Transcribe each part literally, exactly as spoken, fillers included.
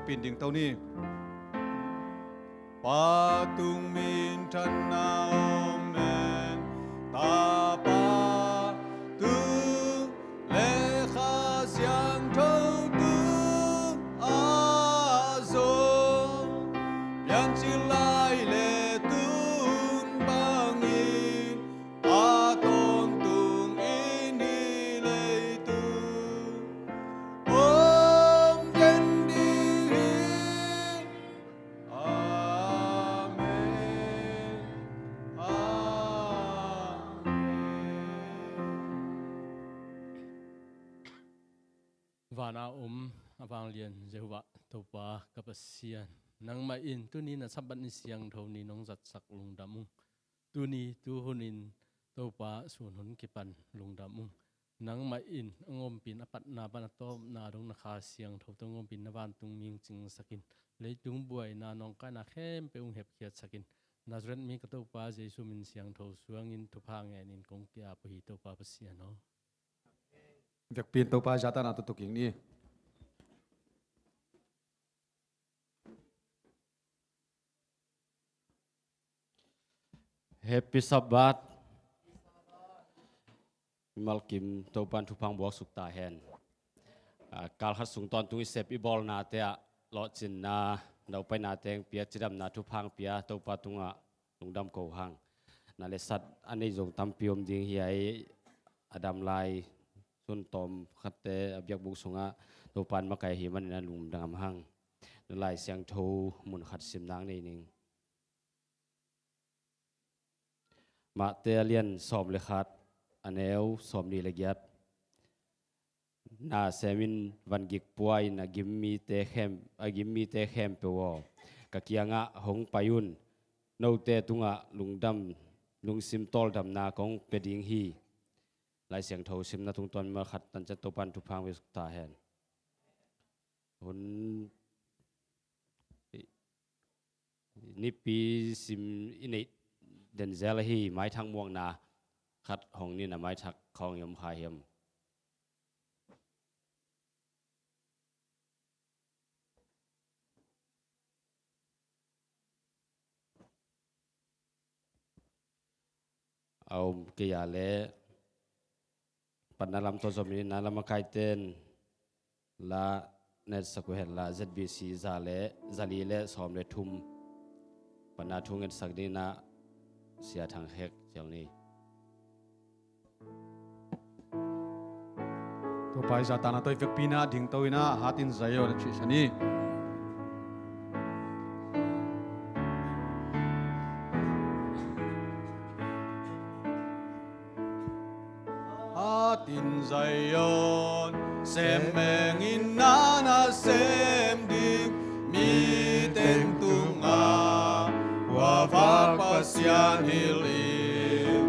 Vekpi-in dingto ni. Pa tung minthanna om hen, Tapa tung le Kha Siangtho tung a zong, piancil lai le tun bangin a tawntung in hih leitung om den ding hi. Amen. Amen. Vana om a vanglian Jehovah Topa ka Pasian, nangmah in tuni na Sabbath ni siangtho ni nong zatsak lungdam ung. Tuni tuhunin Topa sun hun kipan lungdam ung. Nangmah in a ngompin a patna pan a tawpna dong na Kha Siangtho tawh ngompin na vantung ming cingsakin, leitung buaina nawngkaina khempeuh hong hepkhiatsakin, Nazareth mi ka Topa Jesu min siangtho suangin thupha ngenin kong ki-ap uh hi, Topa Pasian aw. Vekpi-in Topa zahtakna tawh tu kik ni. Happy Sabbath. Mimal kim Topa'n thupha hong buaksuk ta hen. Ah, kal khat sung tawntung i sep i bawlnate ah lawhcinna, naupaina teng pia, cidamna thupha hong pia Topa tungah lungdam ko hang. Na le sat a nei zong tampi om ding hi a, a dam lai sun tawm khatte a biakbuk sungah Topa'n makai hi manin a lungdam hang. Na Lai Siangtho mun khat simna nei ning. Mate a lian sawm le khat, a neu sawmnih le giat. Na semin van gik pua-in a gim mite khem-, a gim mite khempeuh aw, ka kiangah hong pai un. Note tungah lungdam, lungsim tawldamna kong pia ding hi. Lai Siangtho simna tungtawn mimal khat tanciat Topa'n thupha hong buaksuk ta hen. Hun nipi sim i neih den zel ahi, maithak muakna khat hong ni, na maithak khawng i om kha hiam? A om kei a leh patna lam tawh zom in, na lam a kaiten la na etsak uh hen la, Z B C za le, za li le sawm le thum. Patna thu ngetsak dingin ah Sia Thang Khek Cial ni. Topa i zahtakna tawh i vekpi-in ah dingto in ah, Hatin Zion a cihsa ni. Hatin Zion, sem mengin na na sem ding, mi teng tungah khuavak Pasian hilh in,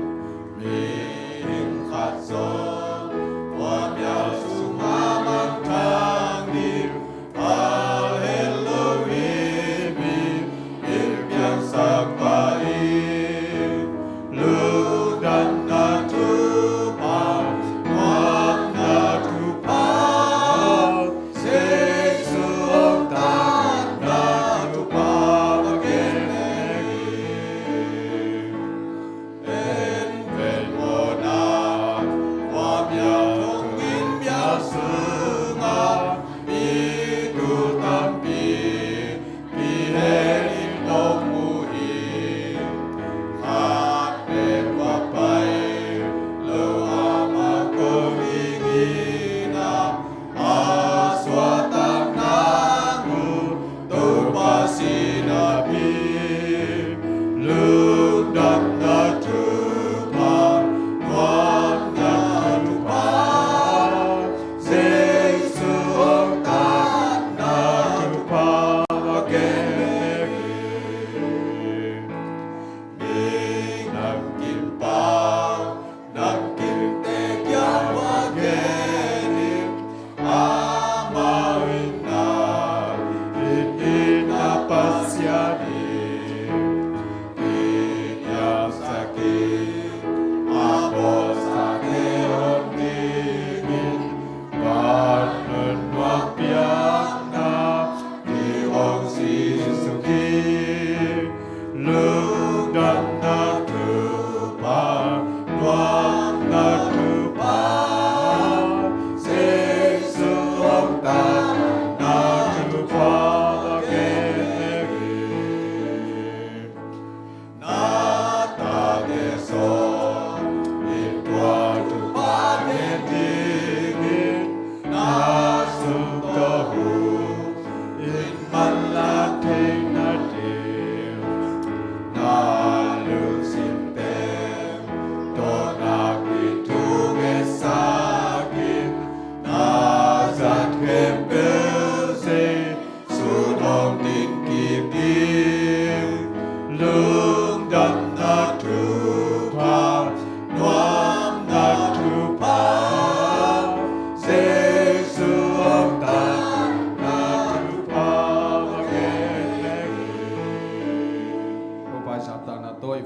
mihing khat zong khuamial sungah mangthang ding, Hallelujah, mi in piangsak pah in, lungdamna thupha, muanna thupha, Jesu hong tatna thupha va gen hi. En ven mawhna, khuamial thong in mial sungah mi tul tampi, mi hen in hong mu hi. Khat pen va pai lo, amah kong hi hi na, a suahtak nang uh Topa sinapi, lungdamna thupha, muanna thupha, Jesu hong tatna thupha va gen hi. Mi namkim pa, namkimte kiang va gen hi. Amau in na, i itna Pasian hi. Kiniamsak in, a bawlsate hong dingin, van nunnuak piakna, i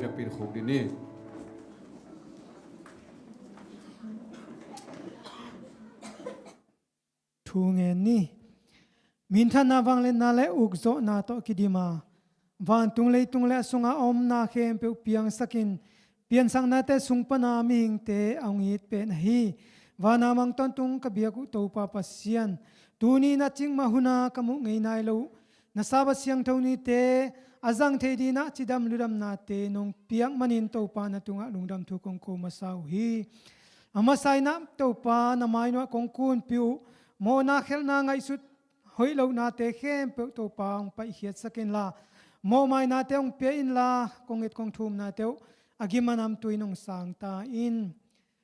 Biakpiin khuk dih ni. Thu ngen ni. Minthanna, vangliatna le ukzawhna tawh kidim a, vantung leitung le a sunga a om na khempeuh piangsakin, piansaknate sung pana mihingte a hong it pen ahi, vana mang tawntung ka biak uh Topa Pasian, tuni na cikmah huna ka muh ngei nai lo uh na Sabbath siangtho nite a zang thei dinah cidam ludamnate nong piak manin Topa na tungah lungdam thu kong ko masa uh hi. A masa inah Topa na mainuah kong kunpih uh mawhna khelhna ngaihsut hoih lohnate khempeuh Topa hong paihkhiatsak inla, mawhmainate hong pia inla, kong et kong thumnate uh a gim a namtui nong sang ta in.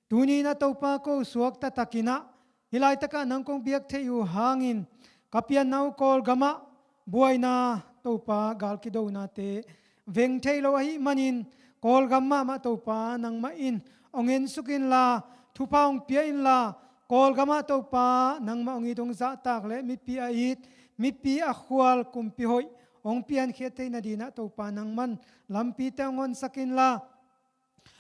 Tuni na Topa ko suak taktakinah hih laitakah nang kong biak theih uh hangin ka pianna uh Kawlgamah buaina Topa gal kidonate veng thei lo ahih manin Kawlgam mahmah Topa nangmah in hong ensuk inla, thupha hong pia inla, Kawlgamah Topa nangmah hong it hong zahtak le mipi a it, mipi a khual kumpi hoih hong piankhiat theih nadinah Topa nangman lampite hong honsak inla,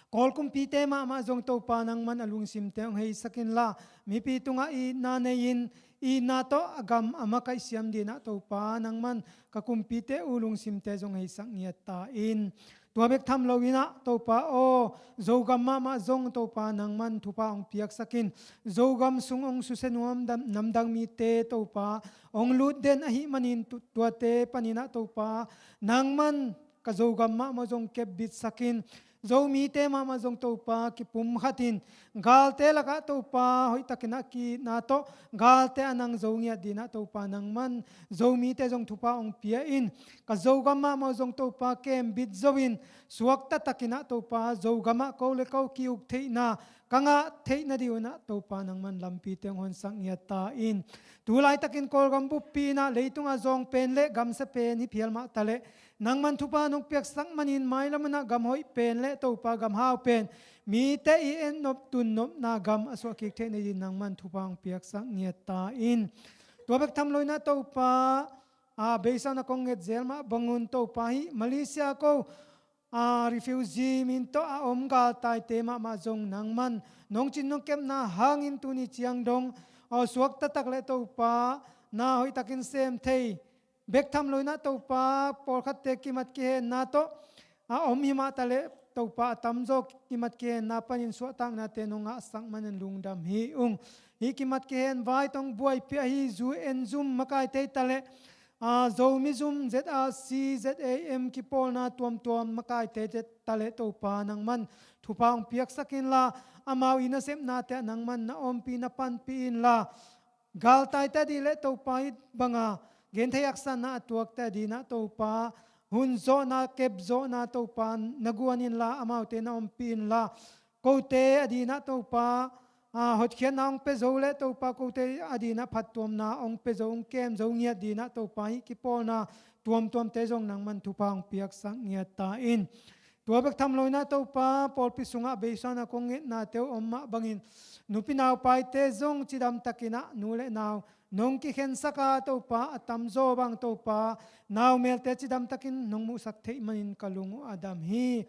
Kawl kumpite mahmah zong Topa nangman a lungsimte hong heisak inla, mipi tungah itna nei-in itna tawh a gam a makaih siam dinah Topa nangman ka kumpite uh lungsimte zong heisak ngiat ta in. Tua bek tham loinah Topa aw, Zogam mahmah zong Topa nangman thupha hong piaksak in. Zogam sung hong susia nuam dam-, namdang mite Topa hong lut den ahih manin tu-, tuate paninah Topa nangman ka Zogam mahmah zong kepbitsak in. Zomite mahmah zong Topa kipumkhat in, galte lakah Topa hoihtakinah ki-itna tawh galte a nang zo ngiat dinah Topa nangman Zomite zong thupha hong pia in. Ka Zogam mahmah zong Topa kembit zo in, suak taktakinah Topa Zogamah ko le ko ki-uk theihna ka ngah theih nadinah Topa nangman lampite hong honsak ngiat ta in. Tu laitakin Kawlgam buppi inah leitungah zawng pen le gamsa pen hi phial mah taleh nangman thupha nong piaksak manin mailam unah gam hoih pen le Topa gam hau pen mite i etnop tunnopna gam a suahkik theih nadin nangman thupha hong piaksak ngiat ta in. Tua bek tham loinah Topa, a, beisa na kong nget zel mah bangun Topa hih Malaysia ko, a, refugee min tawh a om galtaite mahmah zong nangman nong cin nong kepna hangin tuni ciang dong, a, suak taktak le Topa na hoihtakin sem thei bek tham loinah Topa pawlkhatte kimat kihenna tawh a om hi mah taleh Topa a tamzaw kimat kihenna panin suahtaknate nong ngahsak manin lungdam hi ung. Hih kimat kihen vai tawh buaipih ahi zu en zum makaite hi taleh, a, Zomi zum Z R C, Z A M kipawlna tuamtuam makaite hi taleh Topa nangman thupha hong piaksak inla, amau i nasepnate ah nangman na ompih na panpih inla, galtaite adih le Topa hih banga genthei haksatna a tuakte adinah Topa hun zawhna kep zawhna Topa na guan inla, amaute na ompih inla, kote adinah Topa, a, hotkhiatna hong pia zo le Topa kote adinah phattuamna hong pia zo, hong kem zo ngiat dinah Topa hih kipawlna tuamtuamte zong nangman thupha hong piaksak ngiat ta in. Tua bek tham loinah Topa pawlpi sungah beisa na kong ngetnate uh om mah bangin nupi naupaite zong cidam takinah nu le nau nong kikhensak a Topa a tamzaw bang Topa nau melte cidam takin nong muhsak theih manin ka lung uh a dam hi.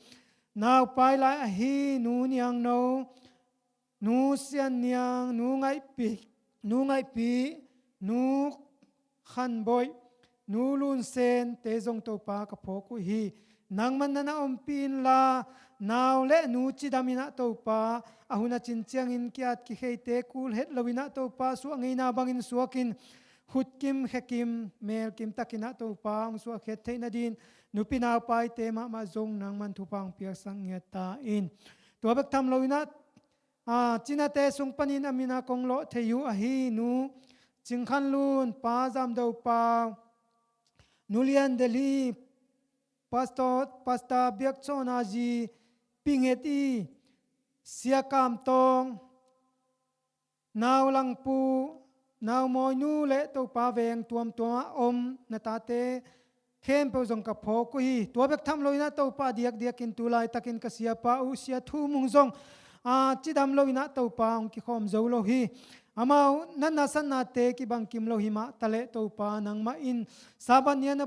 Naupai lai ahi Nu Niang No, Nu Sian Niang, Nu Ngaihpi, Nu Ngaihpi, Nu Khan Boih, Nu Lun Sen te zong Topa ka phawk uh hi. Nangman na na ompih inla, nau le nu cidam inah Topa a hun a cin ciangin ki-at kikheite kul het loinah Topa suah ngeina bangin suakin khutkim khekim melkim takinah Topa hong suahkhiat theih nadin nupi naupaite mahmah zong nangman thupha hong piaksak ngiat ta in. Tua bek tham loinah, a, cinate sung panin a mina kong lawh thei uh ahi Nu Cing Khan Lun, Pa Zam Do Pau, Nu Lian Delhi, Pastor, Pastor Biak Chawna Zi, Pi Nget I, Sia Kam Tawng, Nau Langpu, Nau Mawi Nu le Topa veng tuamtuamah om na tate khempeuh zong ka phawk uh hi. Tua bek tham loinah Topa diakdiakin tu laitakin ka siapa uh Sia Thu Mung zong, a, cidam loinah Topa hong kikhawm zo lo hi. Amau natna satnate kibangkim lo hi mah taleh Topa nangmah in Sabbath ni-a na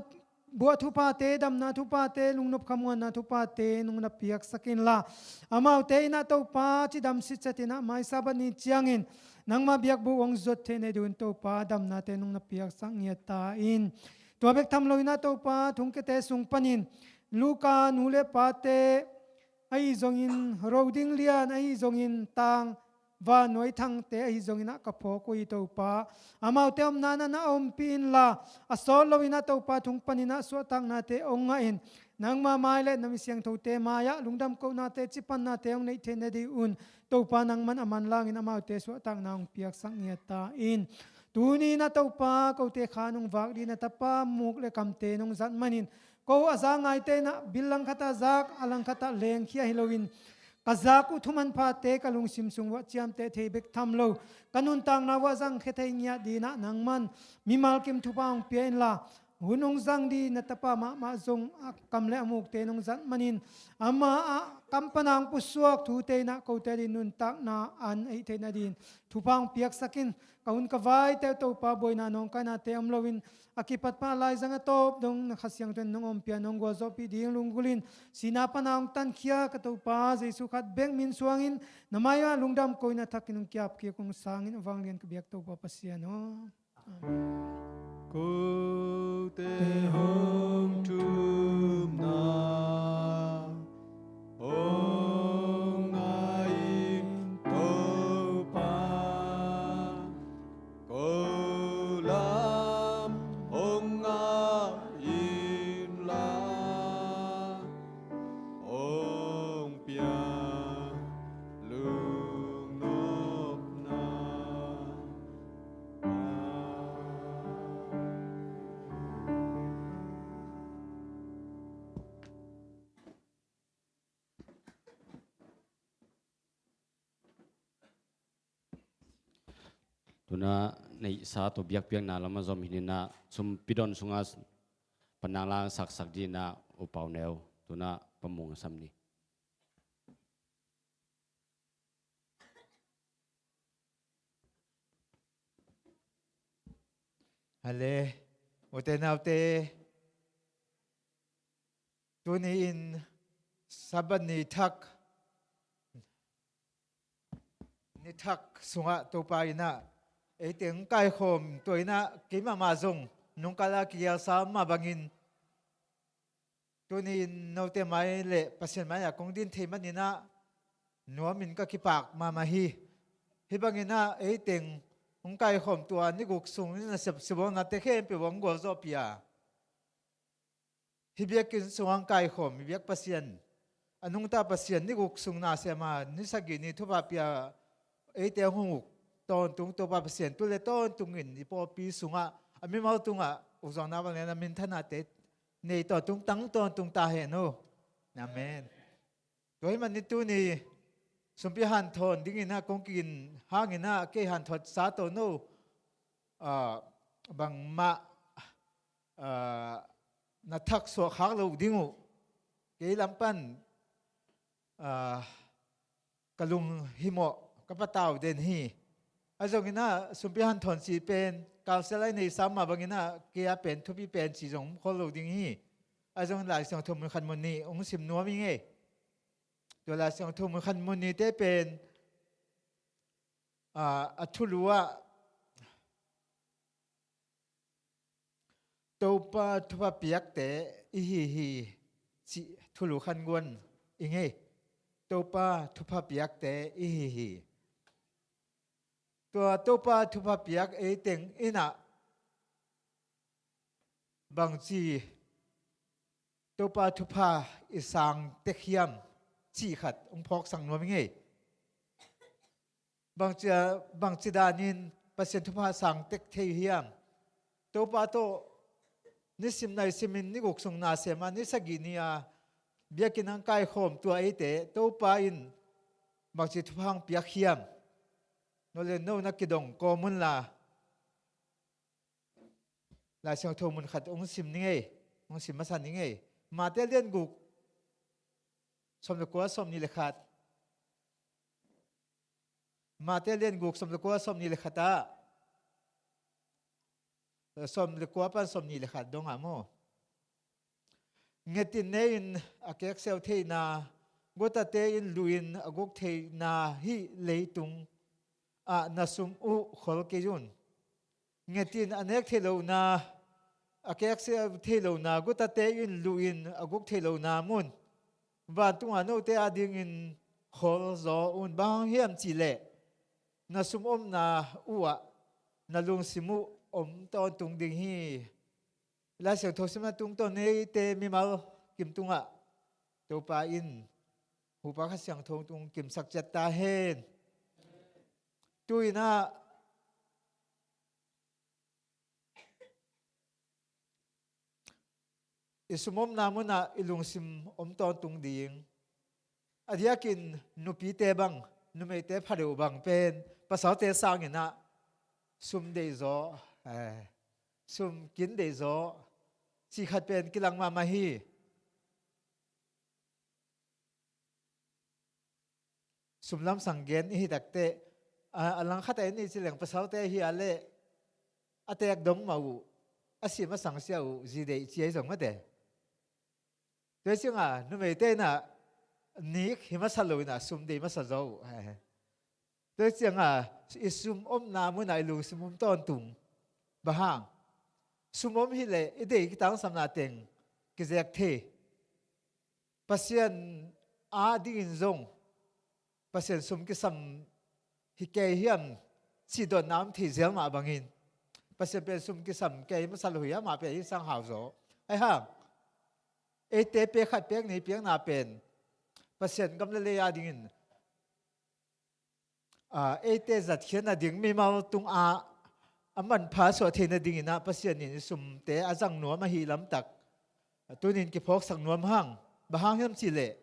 buah thuphate, damna thuphate, lungnop khamuanna thuphate nong na piaksak inla, amaute in ah Topa cidam sitset in ah mai Sabbath ni ciangin nangma biakbuk hong zuat theih nading un Topa damnate nong na piaksak ngiat ta in. Tua bek tham lo in ah Topa thongkiate sung panin Luka nu le pate ahi zongin, Ro Ding Lian ahi zongin, Tang Van Nuai Thangte ahi zongin ah ka phawk uh hi Topa. Amaute omna in ah na ompih inla, a sawt lo in ah Topa thong panin ah suahtaknate hong ngah in, nangma mai le na mi siangthote mai-ah lungdam kohnate, cipannate hong neih theih nading un Topa nangman a manlangin amaute suahtakna hong piaksak ngiat ta in. Tuni in ah Topa kote kha nong vak ding na tapa muk le kamte nong zat manin, ko a za ngaite in ah bil langkhat ah zak, a langkhat ah lengkhia hi loin, ka zak uh thumanphate ka lungsim sung uah ciamteh thei bek tham lo, ka nuntakna uah zangkhia thei ngiat ding in ah nangman mimal kim thupha hong pia inla, hun hong zang ding na tapa mahmah zong a kam le a mukte nong zat manin, ama a kam pan a hong pusuak thute in ah kote ading nuntakna an ei theih nading thupha hong piaksak in. Ka hun ka vaite uh Topa buaina nawngkainate om loin, a kipat pan a laizang a tawp dong na Kha Siangtho in nong ompih a nong gualzawhpih ding lunggulh in, sihna pan a hong tankhia ka Topa Jesu khat bek min suangin na mai-ah lungdam ko in a thakin hong ki-ap kik ung. Sangin a vanglian ka biak Topa Pasian aw. Amen. Kote hong thumna hong ngah in Topa, ko lam hong ngah inla, hong pia lungnopna. Tu in ah neihsa tawh biakpiakna lam a zom hi in ah, sumpi dawn sungah panang lang saksak ding in ah U Pau Neu, tu in ah pamung a sam ni. Hale, ute naute, tuni in Sabbath ni thak, ni thak sungah Topa in ah ei teng kaikhawm, tua in ah kei mahmah zong nungkal a kigelsa mah bangin, tuni in note mai le Pasian mai-ah kong din thei manin ah nuamin ka kipak mahmah hi. Hih bangin ah ei teng hong kaikhawm tua ni guk sung in a sep sibawlnate khempeuh hong gualzawhpih a, hih biakinn sungah hong kaikhawm, hih biak Pasian, a nungta Pasian ni guk sung na sem a, ni sagih ni thupha pia eite hong hong uk tawntung Topa Pasian tu le tawntung in i pawlpi sungah a mimal tungah ukzawng na bang le na minthanate nei tawntung tang tawntung ta hen aw. Amen. Tua hih manin tuni sumpi hanthawn dingin ah kong kikin hangin ah kei hanthawt sa to no, ah, bangmah, ah, na thaksuak khak loh ding uh. Kei lam pan, ah, ka lunghimawh ka patau den hi. A zongin ah sumpi hanthawn cih pen kalsel a i neihsa mah bangin ah kei a pen thupi pen cih zong om khol lo ding hi. A zongin Lai Siangtho mun khat mun nih hong sim nuam ing ei. Tua Lai Siangtho mun khat mun nihte pen, ah, a thulu ah Topa thupha piakte i hi hi cih thulu khan guan ing ei. Topa thupha piakte i hi hi. Tua Topa thupha piak ei teng in ah bangci Topa thupha i sang tek hiam cih khat hong phawksak nuam ing ei. Bangci, bangci danin Pasian thupha sang tek thei hiam? Topa tawh nisim naisimin ni guk sung na sem a, ni sagih ni a biakinn hong kaikhawm tua eite Topa in bangci thupha hong piak hiam? No le no na kidong kawm unla, Lai Siangtho mun khat hong sim ning ei, hong sim masa ning ei. Mate lian guk, sawm le kua, sawm nih le khat. Mate lian guk, sawm le kua, sawm nih le khat ah, sawm le kua pan sawm nih le khat dong ah maw? Nget in ne-in a kekseu theihna, gutate in luhin a guk theihna hih leitung ah na sum uh khol kei un. Nget in a nek theih lohna, a kekseu theih lohna, gutate in luhin a guk theih lohna mun vantung ah note adingin khol zaw un. Bang hang hiam cihleh na sum omna uh ah na lungsim uh om tawntung ding hi. Lai Siangtho simna tungtawn eite mimal kim tungah Topa in Hupa Kha Siangtho tung kimsak ciat ta hen. Tu-in ah i sum omna munah i lungsim om tawntung ding. A diakin nupite bang, numeite phadeuh bang pen pasalte sangin ah sum deihzaw, eh, sum kin deihzaw cih khat pen kilang mahmah hi. Sum lamsang gen i hih takteh, a, a langkhat ah i nih ci leng pasalte hi a leh a teek dong mah uh, a si masang sia uh zi deih ci ahi zong mate. Tua ciangah numeite in ah nik hi masa lo in ah sum deih masa zaw uh. Tua ciangah i sum omna munah i lungsim om tawntung. Bang hang? Sum om hileh i deih kitangsapna teng kizek thei. Pasian adingin zong Pasian sum kisam hi kei hiam cih dotna om thei zel mah bangin, Pasian pen sum kisam kei masa lo hi a, amah pen i sang hau zaw. Ahi hang eite pek khat pek nih piakna pen Pasian gam le lei adingin, a, eite zatkhiat nading, mimal tungah a manpha suah thei nadingin ah Pasian in i sumte a zang nuam ahih lamtak tuni-in kiphawksak nuam hang. Bang hang hiam cihleh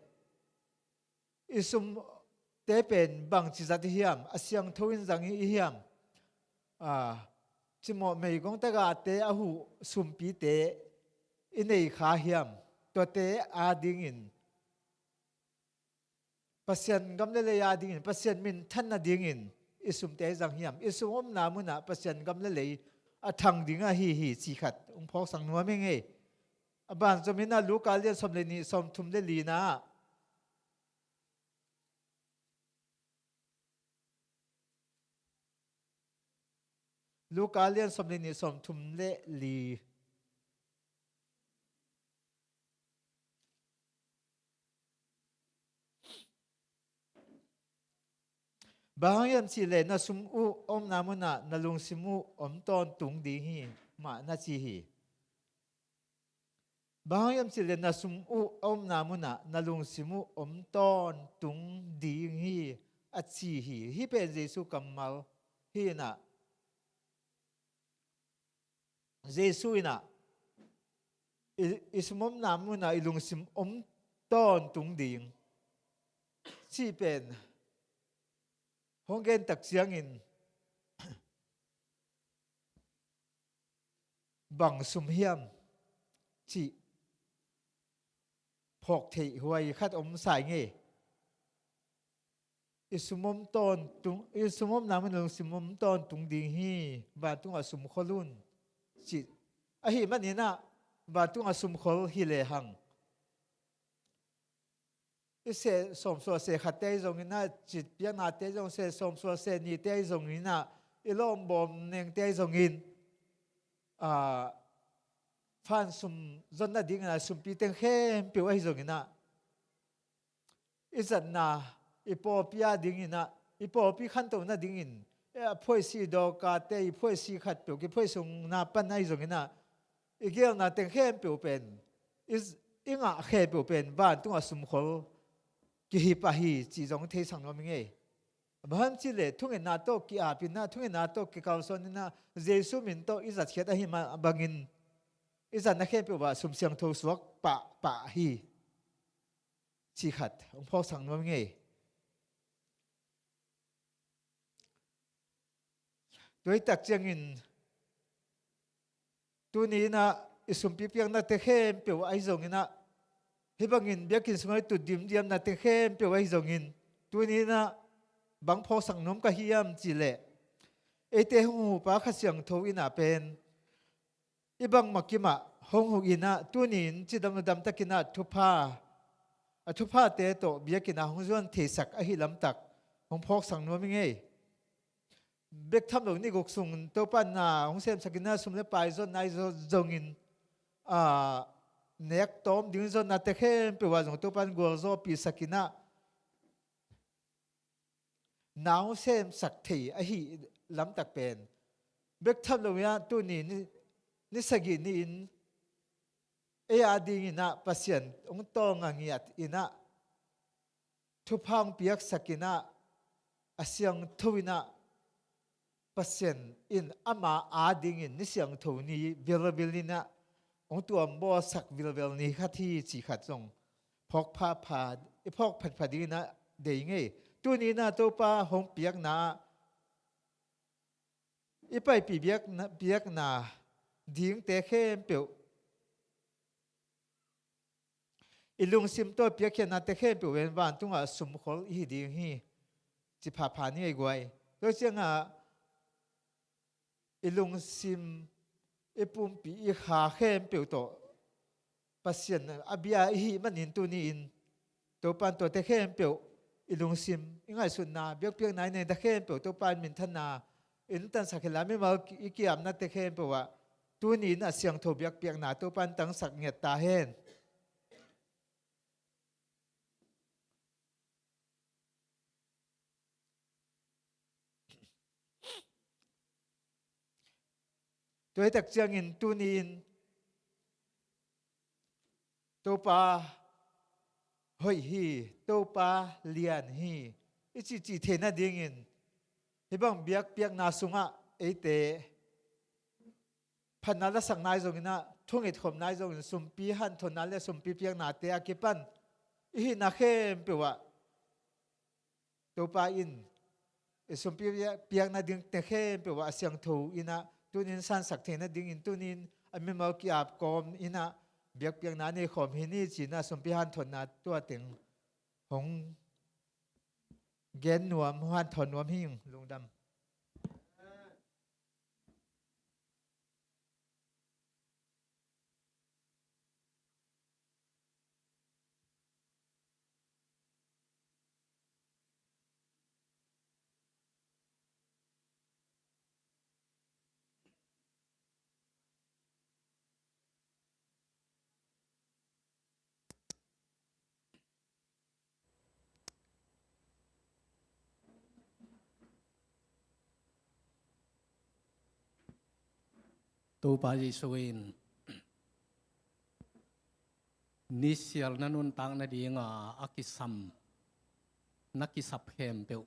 i sumte pen bangci zat i hiam, a siangtho in zang i hiam, a, cimawh meigong tagahte a huh sumpite i nei kha hiam, tuate adingin Pasian gam le lei adingin, Pasian minthan nadingin i sumte i zang hiam? I sum omna munah Pasian gam le lei a thang ding ahi hi cih khat hong phawksak nuam ing ei. A ban zomin ah Luka lian sawm le nih, sawm thum le li-na ah, Luka lian sawm le nih, sawm thum le li. Bang hang hiam cihleh na sum uh omna munah na lungsim uh om tawntung ding hi, mah na ci hi. Bang hang hiam cihleh na sum uh a omna munah na lungsim uh om tawntung ding hi, a ci hi. Hih pen Jesu kammal hi in ah, Jesu in ah i, i sum omna munah i lungsim om tawntung ding cih pen hong gen tak ciangin, bang sum hiam cih phawk theih huai khat om sa ing ei. I sum om tawntung, i sum omna mun lungsim om tawntung ding hi, vantungah sum khol un, cih. Ahih manin ah vantungah sum khol hi lehang, i seh sawm suah seh khatte ahi zongin ah, citpiaknate ahi zong, seh sawm suah seh nihte ahi zongin ah, i lawmbawm nengte ahi zongin, aa, fan sum zon nadingin ah sumpi teng khempeuh ahi zongin ah, i zatna, i pawlpi adingin ah, i pawlpi khantoh nadingin, eh, phuaisi dawkate, i phuaisi khatpeuh, kiphuaisungna pan ahi zongin ah, i geelna teng khempeuh pen, i, i ngah khempeuh pen vantungah sum khol kihi pah hi cih zong theisak nuam ing ei. Bang hang hiam cihleh thungetna tawh ki-ap in ah, thungetna tawh kikalsuan in ah, Jesu min tawh i zatkhiat ahih mah bangin i zatna khempeuh ah sum siangtho suak pahpah hi, cih khat hong phawksak nuam ing ei. Tua ahih tak ciangin, tuni in ah i sumpi piaknate khempeuh ahi zongin ah, hih bangin biakinn sungah i tut dimdiamnate khempeuh ahi zongin, tuni in ah bang phawksak nuam ka hiam cihleh, eite hong hupa Kha Siangtho in ah pen i bangmah kimah hong huh in ah, tuni-in cidam ludam takin ah thupha, a thuphate tawh biakinn ah hong zuan theisak ahi lamtak hong phawksak nuam ing ei. Bek tham lo ni guk sung Topa in na hong semsak in ah, sum le pai zonna ahi zongin, a, nek tawm ding zonnate khempeuh ah zong Topa in gualzawhpihsak in ah, na hong semsak thei ahi lamtak pen bek tham lo in ah, tuni ni, ni sagih ni-in ei a dingin ah Pasian hong tawng a ngiat in ah, thupha hong piaksak in ah, a siangtho in ah, Pasian in ama a dingin ni siangtho ni vilvil in ah hong tuambawlsak vilvel ni khat hi cih khat zong phawk phapha, i phawk phatphat dingin ah deih ing ei. Tuni in ah Topa hong piakna ah i paipih biakna, biakna dingte khempeuh, i lungsim tawh piakkhiatnate khempeuh pen vantungah sumkhol i hi ding hi, ci phapha ni ei guai. Tua ciangah i lungsim, i pumpi, i kha khempeuh tawh Pasian a bia i hih manin tuni-in Topa in tuate khempeuh i lungsim, i ngaihsutna, biakpiakna i neite khempeuh Topa in minthanna in tansak hen la, mimal i ki-apnate khempeuh ah tuni-in a siangtho biakpiakna Topa in tangsak ngiat ta hen. Tua hi tak ciangin tuni-in Topa hoih hi, Topa lian hi, i cihcih theih nadingin hih bang biakpiakna sungah eite phatna lasak nai zongin ah, thungetkhop nai zongin, sumpi hanthotna le sumpi piaknate a kipan i hihna khempeuh ah Topa in i sumpi piak nadingte khempeuh ah a siangtho in ah, tuni-in sansak theih nadingin tuni-in a mimal ki-ap kawm in ah biakpiakna nei khawm hi ni ci-in ah, sumpi hanthotna tua teng hong gen nuam, hong hanthot nuam hi ing. Lungdam. Topa Jesuh in nisial na nuntak nadinga a kisam, na kisap khempeuh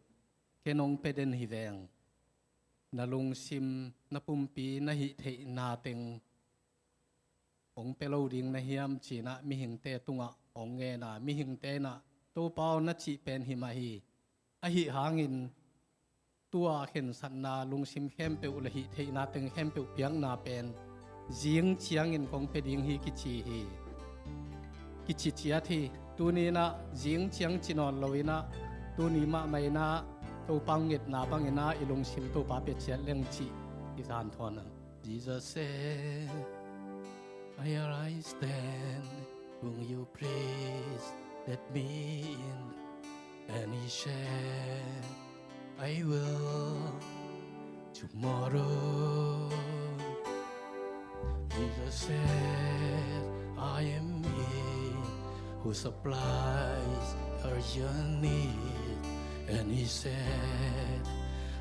ken hong pia den hi veng. Na lungsim, na pumpi, na hih theihna teng hong pia lo ding na hiam ci-in ah mihingte tungah hong ngen a, mihingte in ah, Topa aw, na cih pen hi mah hi. Ahi hangin tua khensatna, lungsim khempeuh le hih theihna teng khempeuh piakna pen zing ciangin kong pia ding hi kici hi. Kici ciat hi. Tuni in ah zing ciang ci nawn lo in ah, tuni mahmah in ah Topa hong ngetna bangin ah i lungsim Topa pia ciat leng cih i zan thawn a. Jesus said, "Here I stand, won't you please let me in?" And he said, "I will tomorrow." Jesus said, "I am he who supplies all your need." And he said,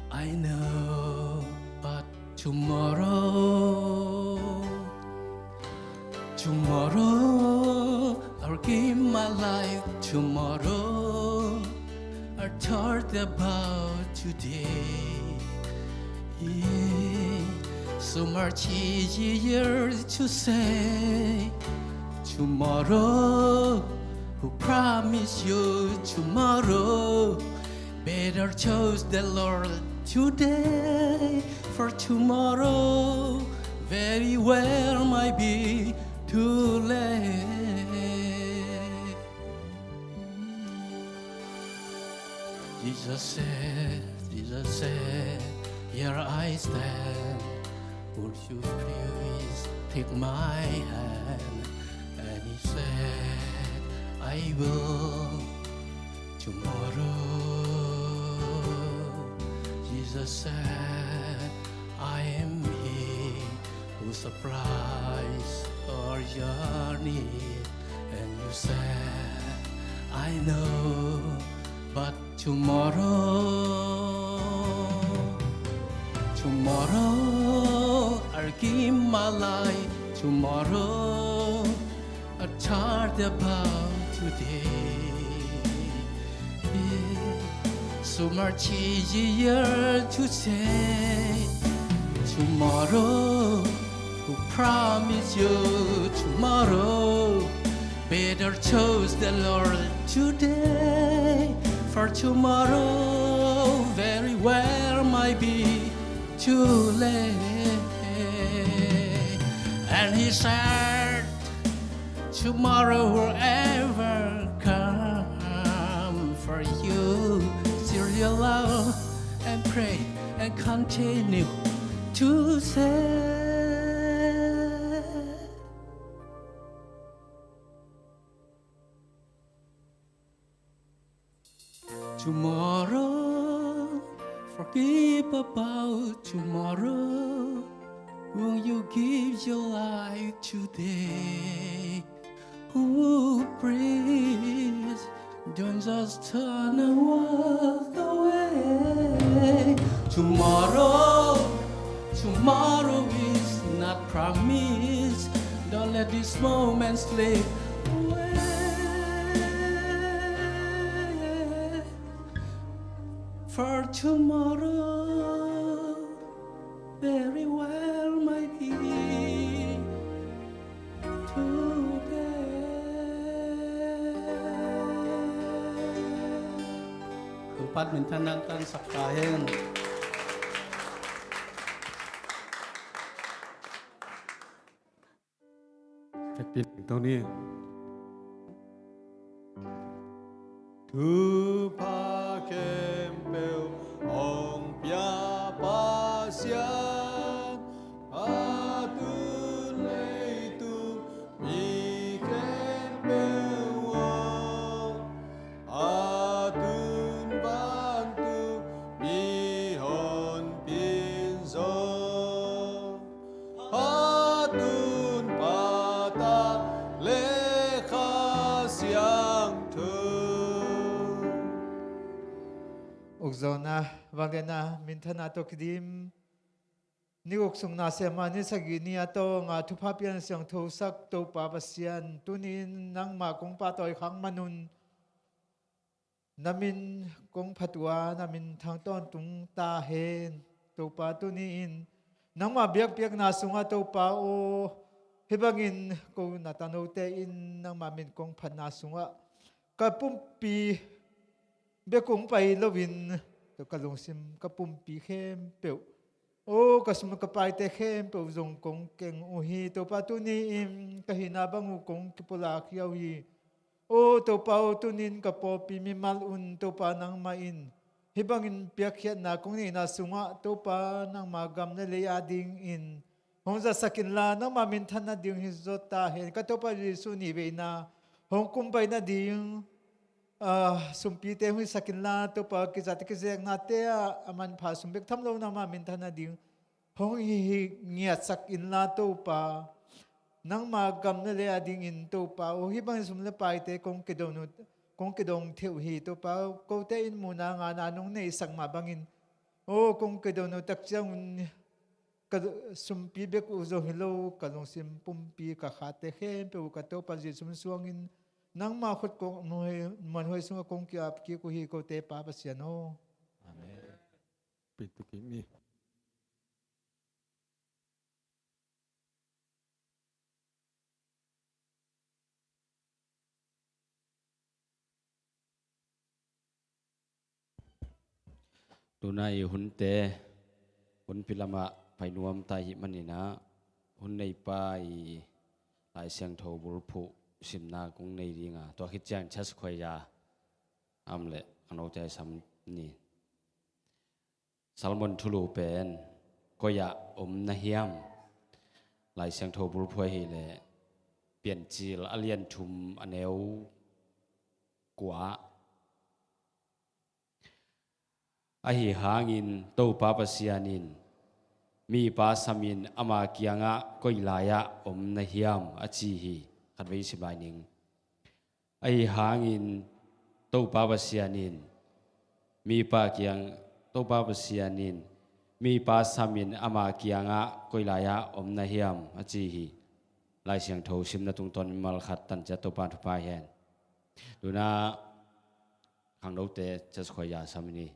"I know, but tomorrow, tomorrow, I'll give my life tomorrow. I thought about today. It's so much easier to say tomorrow. Who promised you tomorrow? Better choose the Lord today, for tomorrow very well might be too late." Jesus said, Jesus said, "Here I stand. Would you please take my hand? And he said, "I will tomorrow." Jesus said, "I am he who supplies all your need." And you said, "I know, but tomorrow, tomorrow I'll give my life. Tomorrow, I thought about today." So much easier to say tomorrow. Who promised you tomorrow? Better choose the Lord today, for tomorrow very well might be too late. And he said, "Tomorrow will ever come for you. Still your love and pray and continue to say." Tomorrow, forgive about tomorrow. Won't you give your life today? Oh, please, don't just turn and walk away. Tomorrow, tomorrow is not promised. Don't let this moment slip away. For tomorrow very well might be too late. Topa'n minthanna hong tansak ta hen. Hekpin ding to ni. Thupha khempeuh hong pia Pasian, a tun leitung mi khempeuh aw, a tun vantung mi honpin zong, a tun pata le Kha Siangtho. Ukzawhna, vangliatna, minthanna tawh kidim. Ni guk sung nasemna, ni sagih ni a tawh nga thupha pian siangthosak Topa Pasian, tuni-in nangmah kong pahtawi khak manun na min kong phat uh a, na min thang tawntung ta hen. Topa, tuni-in nangmah biakpiakna sungah Topa aw, hih bangin ko na tangnote in nangmah min kong phatna sungah ka pumpi bek kong pai loin, ka lungsim, ka pumpi khempeuh, aw, ka sum ka paite khempeuh zong kong keng uh hi. Topa, tuni-in ka hihna bang uh kong kipulak khia uh hi. Aw Topa aw, tuni-in ka pawlpi mimal un, Topa, nangmah in hih bangin piakkhiatna kong neihna sungah, Topa, nangma gam le lei adingin hong zatsak inla, nangma minthan nading hi zaw ta hen. Ka Topa Jesuh, nih veina hong kumpai nading, ah, sumpite hong hisak inla, Topa, kizat kizeknate ah a manpha sum bek tham lo, nangma minthan nading hong hi, hi ngiatsak inla, Topa, nangma gam le lei adingin, Topa aw, hih bangin sum le paite kong kidong uh, kong kidong thei uh hi. Topa, kote in muhna ngahna nong neihsak mah bangin, aw, kong kidong uh tak ciangun ka sumpi bek uh zong hi lo, ka lungsim pumpi, ka khate khempeuh uh ka Topa Jesuh min suangin nangma khut kong muanhuai, muanhuai sungah kong ki-ap kik uh hi, kote Pa Pasian aw. Amen. Pitu kik ni. Tuna i hunte, hunpi lamah pai nuam ta i hih manin ah, hun neipa i Lai Siangtho bulphuh simna kong nei ding a, tua khit ciang chas khuai a, a om leh khangnote a sam ni. Salmon thulu pen koi-ah om na hiam? Lai Siangtho bulphuai hileh Piancil a lian thum a neu kua. Ahi hangin Topa Pasian in mipa samin ama kiangah koi lai-ah om na hiam a ci hi. Khatvei sim lai ning. Ahi hangin Topa Pasian in mipa kiang Topa Pasian in mipa samin ama kiangah koi lai-ah om na hiam a ci hi. Lai Siangtho simna tungtawn mimal khat tan ciat Topa thupha hen. Tuna khangnote ciat khuaiya sam ni.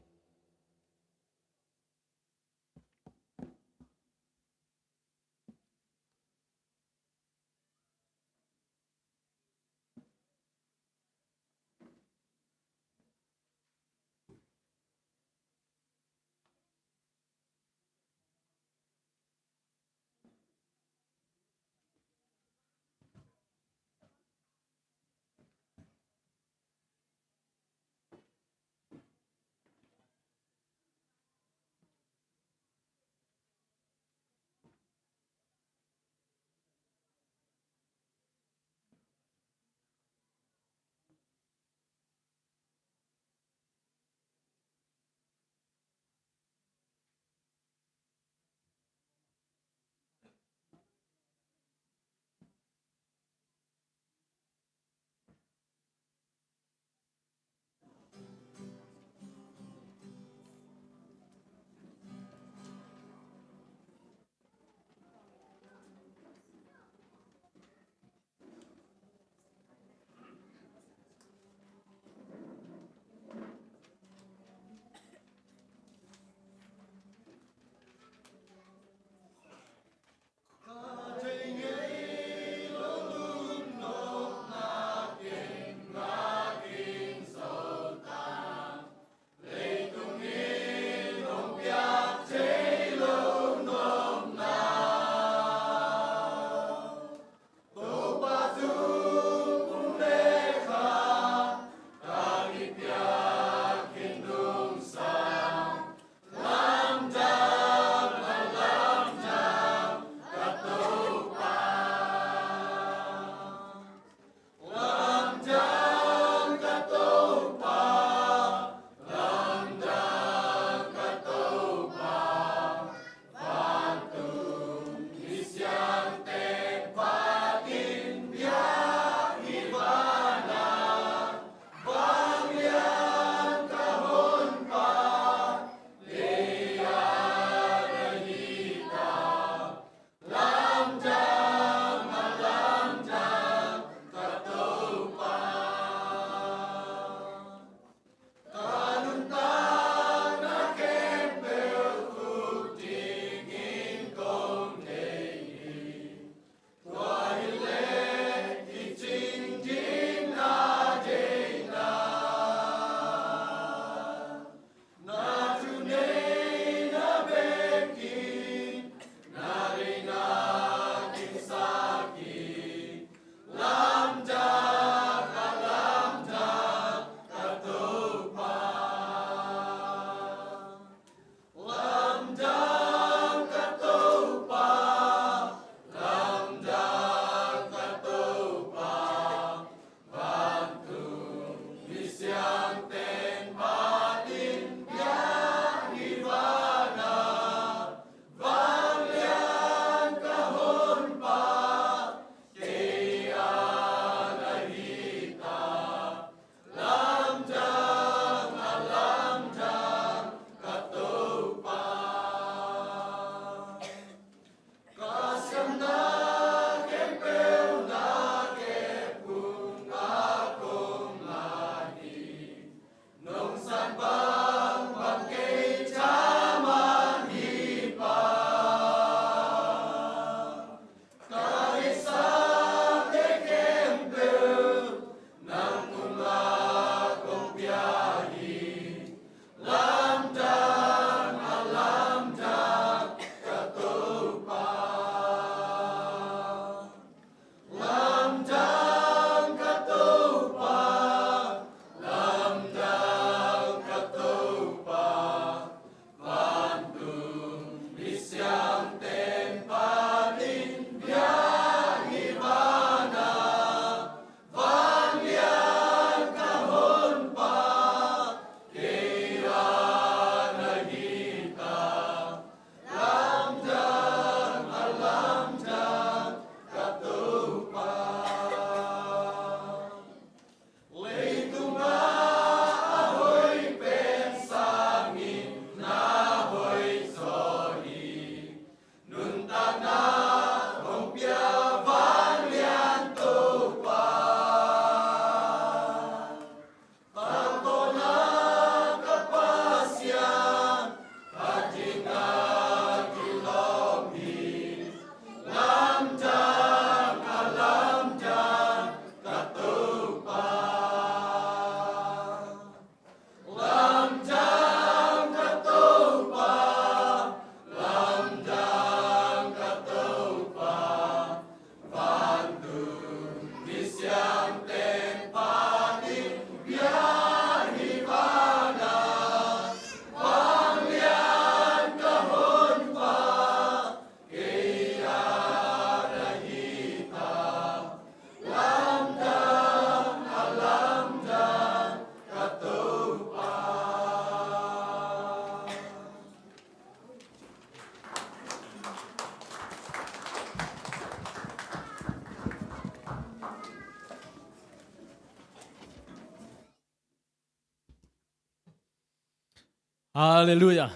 Halleluia.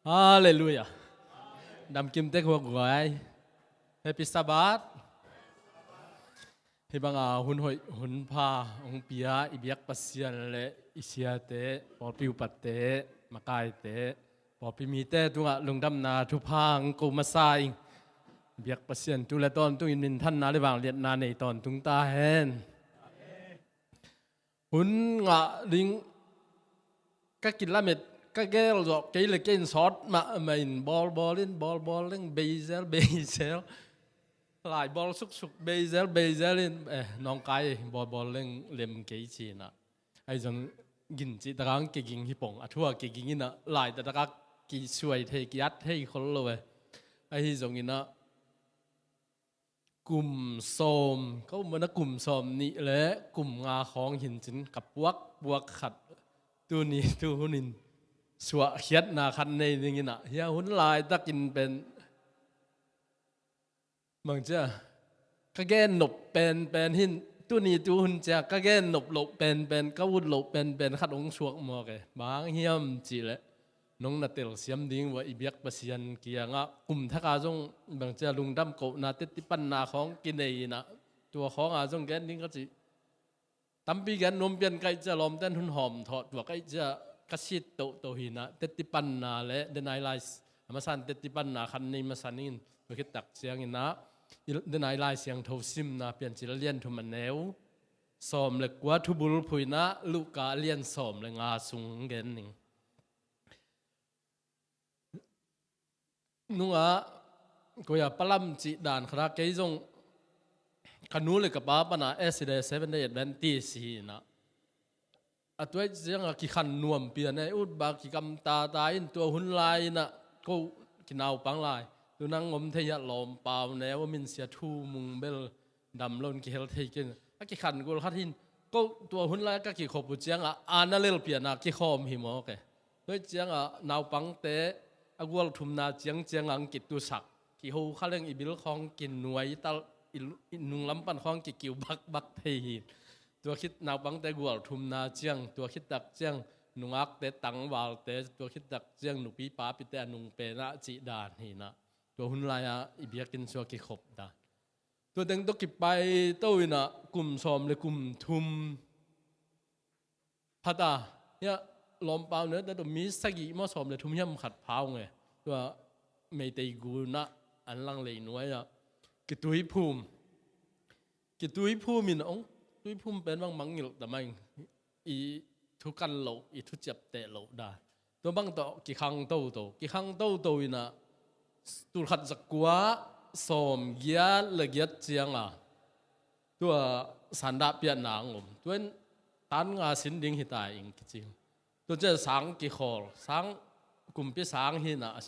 Halleluia. Damkim tek huak guai. Happy Sabbath. Hih banga hun hoih hun pha hong pia i biak Pasian le i siate, pawlpi upate, makaite, pawlpi mite tungah lungdamna thupha hong ko masa ing. Biak Pasian tu le tawntungin minthanna le vangliatna nei tawntung ta hen. Hun ngah ding ka kilamet, ka gel zawh kei le kei in sawt mahmah in, bawlbawl in, bawlbawl in, beisel beisel, lai bawl suksuk, beisel beisel in, eh, nawngkai bawlbawl leng lem kei ci-in ah. Ahi zong gin cih takah kiging hi pong, a thu a kiging in ah, lai takah kisuai thei, ki-at thei khol lo eh. Ahi zongin ah kum sawm, ka um mah na kum sawm nih le kum nga khawng hi-in cin ka puak puak khat, tuni tu hunin suahkhiatna khat nei dingin ah, hia hun laitakin pen bangcia ka gen nop penpen hi-in, tuni tu hun ciang ka gen nop loh penpen, ka ut loh penpen khat hong suak mawk e. Bang hang hiam cihleh, nong na telsiam ding uh a i biak Pasian kiangah kum thakah zong bangcia lungdam kohna, tettipanna khawng kinei in ah, tua khawngah zong gen ding ka cih tampi gen nuam pian ka hih ciang, lawmten hun hawm thawh tua ka hih ciang ka sit tohtoh hi-in ah, tettipanna le denai lai, a masa in tettipanna khat nei masa ning. Tua khit tak ciangin ah, i denai Lai Siangtho simna Piancil a lian thum, a neu sawm le kua, Thubulphuhna Luka a lian sawm le nga sung gen ning. Nungah koia palam cih dan khat ah, kei zong ka nu le ka pa pana Seventh Day, Seventh Day Adventist hi-in ah, a tua ciangah kikhan nuam pian e, ut bak kigamta ta in, tua hun lai-in ah ko kinaupang lai, tu nang om thei hiah, lawmpau neu om in, sia Thu Mung bel dam loin kihel thei kei in, a kikhan gual khat hi-in, ko tua hun lai ka kikhop uh ciangah a na lel pian ah kikhawm hi mawk e. Tua ciangah naupangte a gualthumna ciangciang ah hong kitusak, kiho kha leng i bil khawng kinuai tal, i lu-, i nunglam pan khawng kikiu bakbak thei hi. Tua khit naupangte gualthumna ciang, tua khit tak ciang nungakte tangvalte, tua khit tak ciang nupi papite a nungpen ah cih dan hi-in ah, tua hun lai-ah i biakinn sung a kikhop dan. Tua teng tawh kipaito in ah kum sawm le kum thum pha ta, hiah lawmpau neute tawh mi sagih maw, sawm le thum hiam khat pha ung e. Tua Meitei gun ah, an lang lei nuai-ah kituiphum. Kituiphum in, ong tuiphum pen bang mangngilh ta mai, i thu kan loh, i thu ciapteh loh dan. Tua bang tawh kikhang toto, kikhang toto in ah, tul khat za kua sawm giat le giat ciangah tua sandah piakna hong om. Tua in tan nga sin ding hi ta ing kici. Tua ciang sang kikhawl, sang, kumpi sang hi-in ah,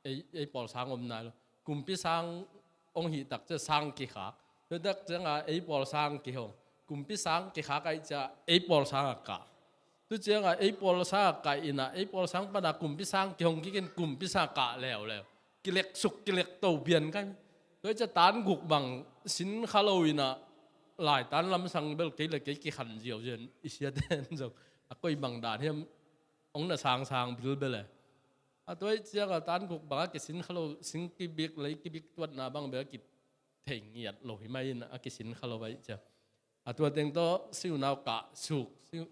ei, ei pawl sang om nai lo. Kumpi sang hong hih tak ciang sang kikhak. Tua tak ciangah ei pawl sang kihong. Kumpi sang kikhak ahih ciang ei pawl sang ah kah. Tu ciangah ei pawl sang ah kah in ah, ei pawl sang pana kumpi sang kihong kik in, kumpi sang ah kah leuleu. Kileksuk kilekto pian kai. Tua ciang tan guk bang sin kha lo in ah, lai tan lamsang bel kei le kei kikhan ziauziau in, i siate in zong a koi bang dan hiam, hong na sangsang bilbel e. A tua ciangah tan guk bang a kisin kha lo, sing kibik, lei kibik tuatna bang bel a kithei ngiat lo hi mai in, a kisin kha lo ahih ciang. A tua teng tawh si unau kah suk, si,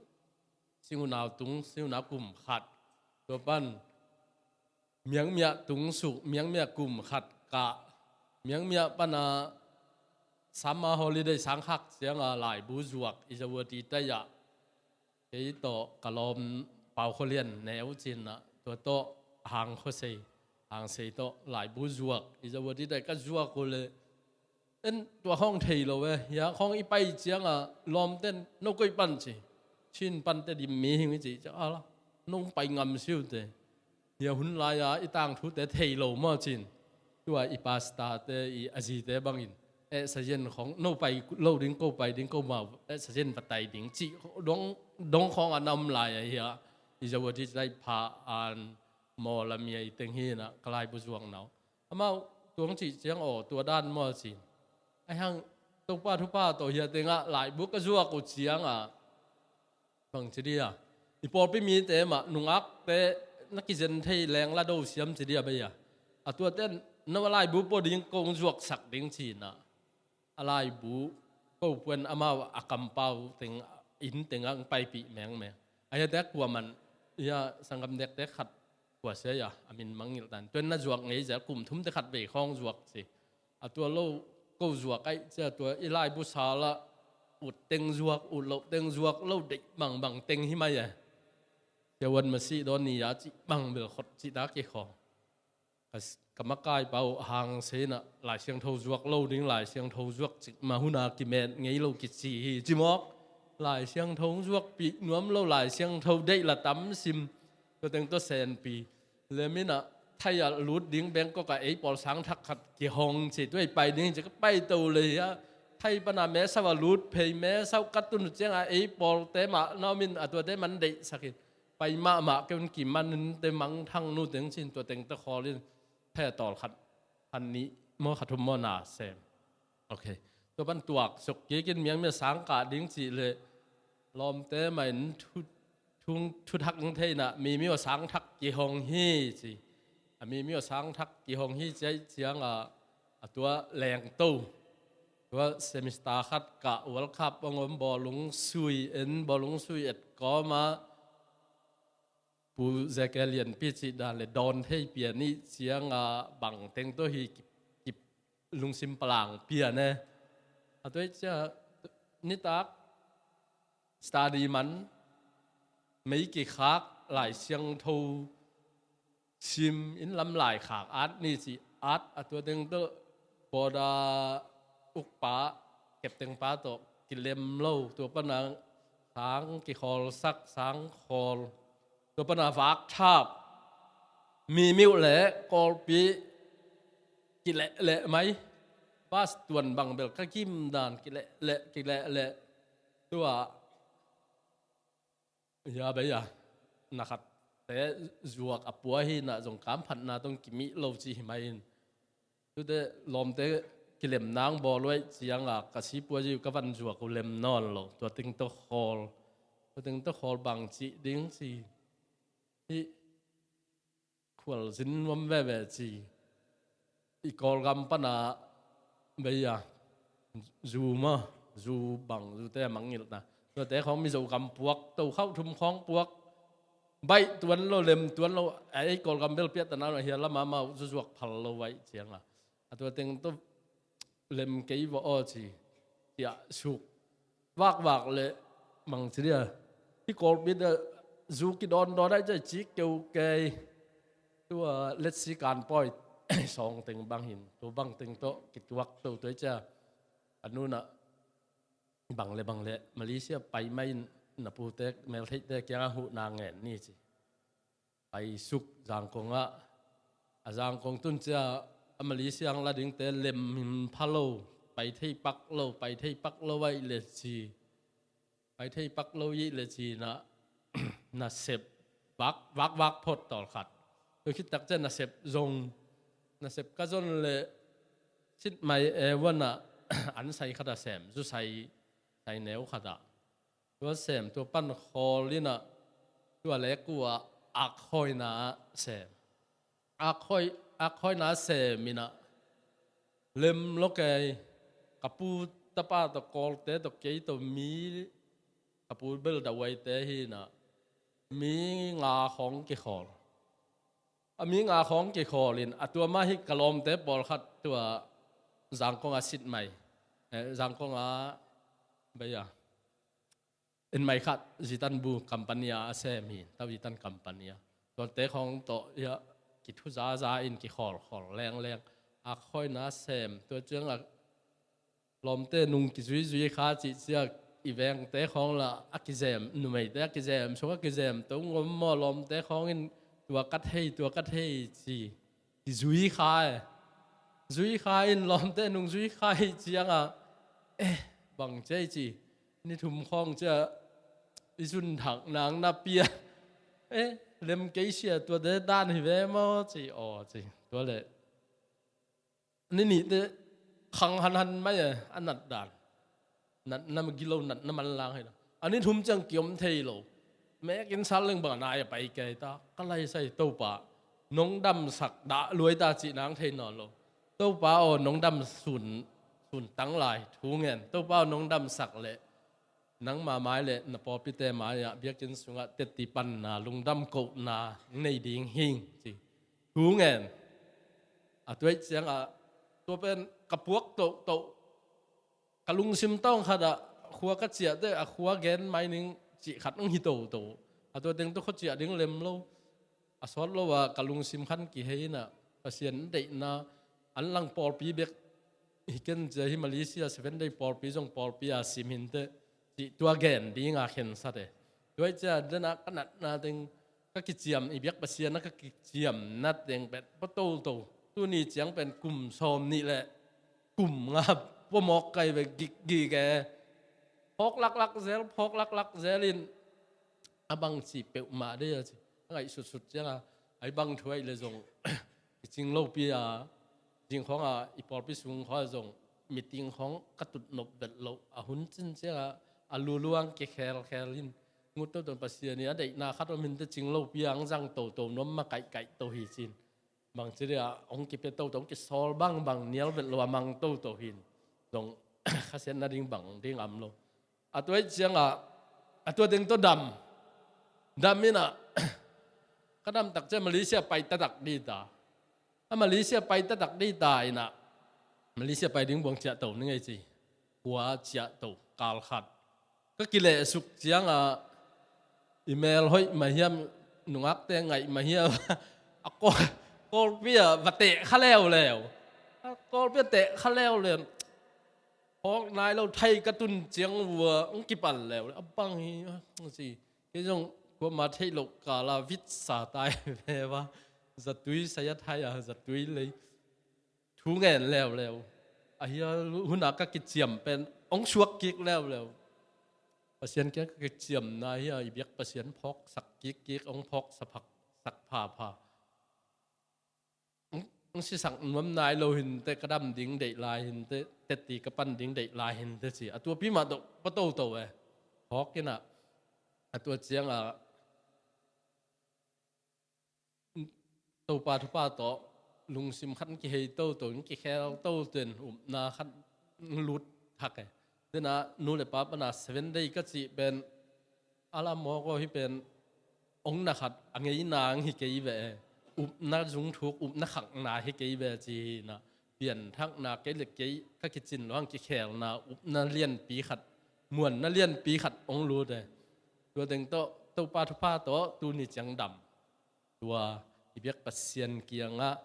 si unau tung, si unau kum khat. Tua pan miangmiah tung suk, miangmiah kum khat kah, miangmiah pana summer holiday sang khak ciangah laibu zuak, i zawati tai-ah kei tawh ka lawm Pau Khua Lian neu cin ah, tua tawh Hang Khua Sei, Hang Sei tawh laibu zuak, i zawati tai ka zuak uh leh, en tua khawng thei lo e, hia khawng i pai ciangah lawmten, no koi pan ci, Chin pante dim mi hing i ci ciang, ala, no pai ngam siu te. Hia hun lai-a i tangthute thei lo maw cin. Tua i pastorte, i a zite bangin, eh, sayen khawng, no pai lo ding, ko pai ding, ko mau, eh, sayen va tai ding cih dong, dong khawng a na om lai a hia. I zawati tai pha an maw lam i teng hi na, ka laibu zuak nau. Amau tuang cih ciang aw, tua dan maw cin. Ahi hang Topa thupha tawh hia tengah laibu ka zuak uh ciangah, bang ci dia, I pawlpi mite mah nungakte na kizen thei leng la do siam ci dia bei a. A tuate na laibu pua ding kong zuaksak ding cina. A laibu ko puan amau a kampau teng inn tengah paipih mengmeng. A hiate kuaman ia sanggam dekte khat kua sia ia a min mangngilh tan. Tuan na zuak ngei zel kum thumte khat vei khawng zuak ci. A tua lo ko zuak aih cia tua i laibu sala ut teng zuak, ut loh teng zuak, lo deih bangbang teng hi mai e. Sia wan masih dawn ni a cih bang bel khot cih ta kei khawng. Ka s-, ka makai pau hang seinah Lai Siangtho zuak lo ding, Lai Siangtho zuak cik ma huna kimet ngei lo kici hi, cimawk. Lai Siangtho zuakpih nuam lo, Lai Siangtho deih la tam sim. Tua teng tua senpi. Leminah thai ah lut ding Bangkok ah ei pawl sang thak khat kihong ci, tua ei pai ding ci ka pai to le hia. Thai pana mesau a lut phei mesau ka tun ciangah ei pawlte mah naumin a tuate man deihsakin. Pai mahmah keun kimanin te mangthang nu teng cin tua teng te khawlin phe tawl khat, khat nih maw khat thum maw na sem. Ok. Tua pan tuak suk kikin miang mia sang kah ding cih le lawmte mah in thu, thung, thuthak theina mi mi aw sang thak kihong hi ci. A mi mi aw sang thak kihong hi ciai cianga a tua lengto. Tua semester khat kah World Cup ang om bawlung sui en, bawlung sui et kawma Pu Zeke Lianpi cih dan le dawn thei pian ih cianga bang teng tawh hi kip, kip lungsim palang pian e. A tua ih cia nitak study man mei kikhak Lai Siangtho sim in lam laikhak at ni cih at a tua teng tawh bawda ukpa keptengpa tawh kilem lo tua pana sang kikhawlsak sang khawl. Tua pana vakthap mimiuh le kawlpi kilehleh mai. Bas tuan bang bel ka gimdan kilehleh kilehleh. Tua ia bei a na khatte zuak a pua hi na zong kamphatna tong kimih lo ci hi mai in. Tute lawmte kilem nang bawl uaih cianga ka sipua ziu ka van zuak uh lem nawn lo. Tua teng tawh khawl, tua teng tawh khawl bang cih ding ci. Hih khualzin nuam veve ci. I Kawlgam pana bei a zu maw, zu bang, zute a mangngilhna. Tuate khawng Mizo gam puak, to khauh thum khawng puak. Baih tuan lo, lem tuan lo, a ei Kawlgam bel piahtana lo, a hia lama mau zuzuak phal lo vaih cianga. A tua teng tawh lem kei va aw ci, ciah suk. Vakvak le bang ci dia. Hih kawlpi dah zu kidawndawn ai cia ci keu kei. Tua letsi kan pawi sawng teng bang hin. Tua bang teng tawh kituak to tua cia. A nunah bang le bang le Malaysia pai mai in na pute meltheihte kiangah huhna ngen ni ci. Pai suk Zangkong ah, a Zangkong tun cia a Malaysia ang la dingte lem pha lo, pai thei pak lo, pai thei pak lo aih le ci. Pai thei pak lo ih le ci na, nasep vak, vak, vak phot tawlkhat. Tua khit tak cia nasep zong, nasep ka zon le sit mai e wana an sai khat a sem, zu sai, sai neu khat ah. Tua sem, tua pan khawl inah, tua le kua akhawina sem. Akhawih, akhawina sem inah, lem lo kei, ka pu tapa tawh kawlte tawh kei tawh mi, ka pu bel dawaite hinah, mi nga khawng kikhawl. A mi nga khawng kikhawl in, a tua mah hi ka lawmte pawlkhat tua Zangkong a sit mai. Eh, Zangkong a, bei a. En mai khat, Zitan bu company a a sem hi, tau Zitan company a. Tuate khawng tawh, ia, kithuzaza in kikhawlkhawl lengleng. Akhawina sem, tua ciangah lawmte nung kizuizui kha cihciak i vengte khawng la a kizem, numeite a kizem, sung a kizem, tong om maw lawmte khawng in tua ka thei, tua ka thei ci. Kizui kha e. Zui kha in lawmte nung zui kha hi ciangah, eh, bang cia i ci, ni thum khawng cia i zun thak nang na pia. Eh, lem kei sia tuate dan hi ve maw ci, aw ci, tua le. Ni nihte khang hanhan mai e, a nat dan. Natna gilo, natna manlang hi lo. A ni thum ciang kiom thei lo. Mek in sal leng bang a nai a pai kei ta. Ka lai sai Topa, nong damsak dah luai ta cih nang thei nawn lo. Topa aw, nong dam sun, sun tang lai thu ngen. Topa aw, nong damsak leh nangma mai le na pawlpite mai-ah biakinn sungah tetti panna, lungdam kohna nei ding hing ci. Thu ngen. A tuaih ciangah tua pen ka puak tohtoh, ka lungsim tawng khatah khua ka ciah teh a khua gen mai ning cih khat hong hi toto. A tua teng tawh khua ciah ding lem lo. A sawt lo a ka lungsim khan kihei inah Pasian deihna an lang pawlpi bek hi ken cia hi Malaysia Seven Day pawlpi zong pawlpi a sim hinteh cih tua gen dinga khensat e. Tuaih cia dena ka natna teng ka kiciam i biak Pasian a ka kiciamna teng pet pua toto. Tuni ciang pen kum sawm nih leh kum nga pua mawk kai ve gikgik e. Phawk laklak zel, phawk laklak zel in a bang ci peuhmah dei a ci. A ngaih sutsut cianga ai bang thuaih le zong i cing lopi a, zing khawng a i pawlpi sung khawng a zong meeting khawng ka tutnop vet loh a hun cin cianga a luluang kikhelkhel in ngut toto Pasian i a deihna khat om hinte cing lopi a ang zang toto nuam ma kaihkaih to hi cin. Bangci dia hong kipia toto, hong kisawl bangbang nial vet lo a mang toto hin zong khasiatna ding bang ding am lo. A tuaih cianga a tua ding tawh dam. Dam inah ka dam tak cia Malaysia pai tatak di ta. A Malaysia pai tatak di ta inah Malaysia pai ding buang ciah to ni ngei ci. Kua ciah to kal khat ka kilehsuk cianga i mel hoih mah hiam, nungakte ngaih mah hiam, a kawl, kawlpi ah va teh kha leuleu. A kawlpi ah teh kha leuleu. Hawk nai lo thai ka tun ciang vua hong kipal leuleu. A bang hi a si. Kei zong kuama theih loh kala vit sa tai ve va. Zatui saya thai a zatui lei. Thu ngen leuleu. A hia huna ka kiciam pen hong suak kik leuleu. Pasian kia ka kiciamna hia i biak Pasian phawksak kikkik, hong phawksak phak, sak phapha. Hong, hong sisak nuam nai lo hinte, ka dam ding deih lai hinte, tetti ka pan ding deih lai hinte ci. A tuapi mah tawh pua toto e. Phawk inah a tua cianga Topa thupha tawh lungsim khat in kihei toto, in kikhel toto in upna khat in lut thak e. Dena nu le pa pana Seven Day ka cih pen a la mawk aw hi pen hong na khat a ngeina ang hi kei ve e. Upna zungthuk, upna khakna hi kei ve ci hi inah pianthakna kei le kei ka kicin lo hang kikhelna upna lianpi khat, muanna lianpi khat hong lut e. Tua teng tawh Topa thupha tawh tuni ciang dam. Tua i biak Pasian kiangah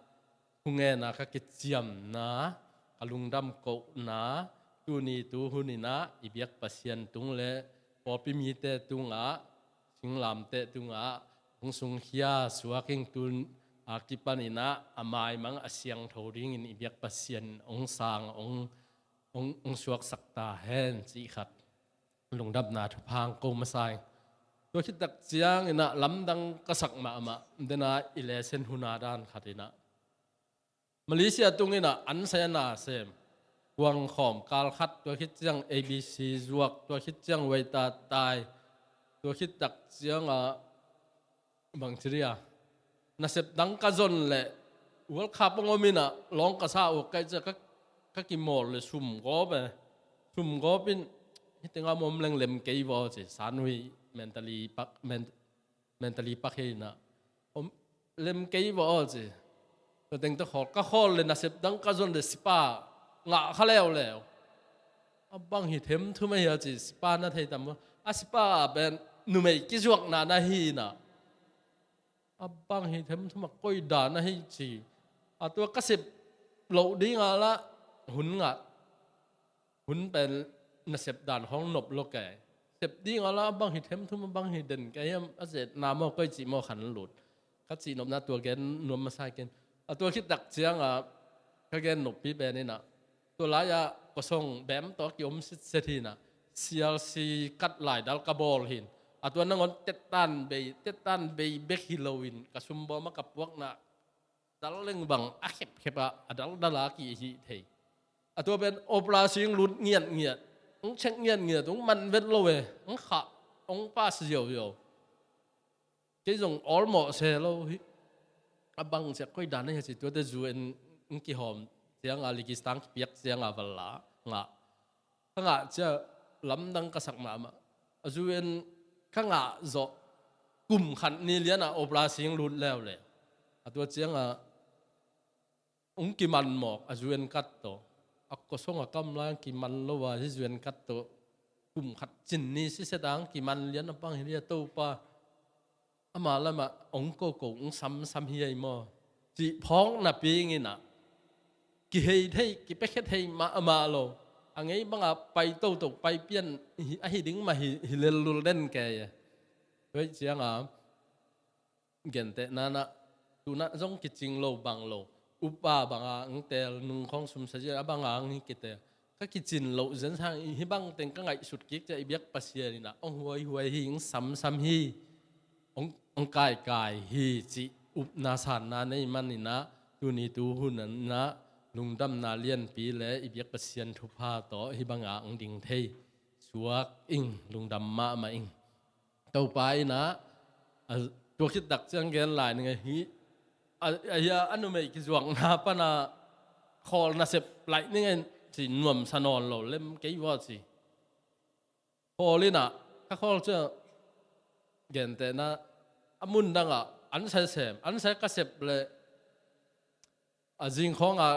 thungena ka kiciamna, ka lungdam kohna, tuni tu hun inah i biak Pasian tung le pawlpi mite tungah, singlamteh tungah hong sungkhia suak ing. Tun a kipan inah a maimang a siangtho dingin i biak Pasian hong sang, hong, hong, hong suaksak ta hen cih khat lungdamna thupha hong ko masa ing. Tua khit tak ciang inah lamdang ka sak mahmah, dena i lesen huna dan khat inah Malaysia tung inah an sai a na sem, kuang khawm kal khat, tua khit ciang A B C zuak, tua khit ciang waiter tai, tua khit tak ciangah bangci dia nasep dang ka zon leh World Cup hong om inah lawng ka sa uh kaih ciah ka, ka kimawl le sum gawp e. Sum gawp in hih tengah om leng lem kei vaw ci. Sanhui mentally pak, ment-, mentally pak hi inah om lem kei vaw ci. Tua teng tawh khawl, ka khawl le nasep dang ka zon le sipa ngah kha leuleu. A bang hi themthum ahi a ci, sipa na thei tam maw? A sipa pen numei kizuakna na hi inah a bang hi themthum a koi dan ahi ci. A tua ka sep loh dinga lah hun ngah, hun pen nasep dan hong nop lo kei. Sep dinga lah a bang hi themthum a bang hi den kei hiam, a zetna maw koi cih maw khan lut. Ka cihnopna tua gen nuam masa ken. A tua khit tak cianga ka gen noppi pen inah tua lai-ah kosong bem tawh a kiom sitset hi inah C R C kat lai dal ka bawl hi in. A tua nangawn tettan bei, tettan bei bek hi loin ka sumbawm a ka puakna dal leng bang a khepkhep ah a daldal a kihih thei. A tua pen operation lut ngiatngiat, hong check ngiatngiat, hong man vet lo e, hong khah, hong pas ziauziau. Kei zong awlmawh se lo hi. A bang ciah koi dan ahi a ci, tuate zu en kihawm cianga, likis tang kipiak cianga vala ngah. Ka ngah ciah lamdang ka sak mahmah. A zu en ka ngah zawh kum khat ni lianah opera sing lut leuleu. A tua cianga hong kiman mawk a zu en kat tawh. A kosong a kam lai hong kiman lo a hi zu en kat tawh. Kum khat cin ni siset a hong kiman lian a bang hi lia Topa. Ama lamah hong koko hong samsam hi ei maw? Cih phawk napi inah kihei thei, kipekhe thei mahmah lo. A ngei banga pai toto, pai pian hi, ahi ding mah hi, hi lellul den kei e. Tua cianga gentehna nah tunah zong kicing lo bang lo. Upa banga ang tel, nungkhawng sumsa zia a banga ang hi kitel. Ka kicin loh zen sang hi bang teng ka ngaihsut kik ciah i biak Pasian inah hong huaihuai hi, hong samsam hi, hong, hong kaikai hi cih upna sanna nei man inah tuni tuhun inah lungdamna lianpi le i biak Pasian thupha tawh hi banga ang ding thei suak ing, lungdam mahmah ing. Topa inah a, tua khit tak ciang gen lai ning a hi. A, a, a numei kizuakna pana khawl nasep laih ning a ci, nuamsa nawn lo lem kei vua ci. Khawl inah ka khawl ciang gentehna a mun dangah an sai sem, an sai ka sep le a zingkhawng a,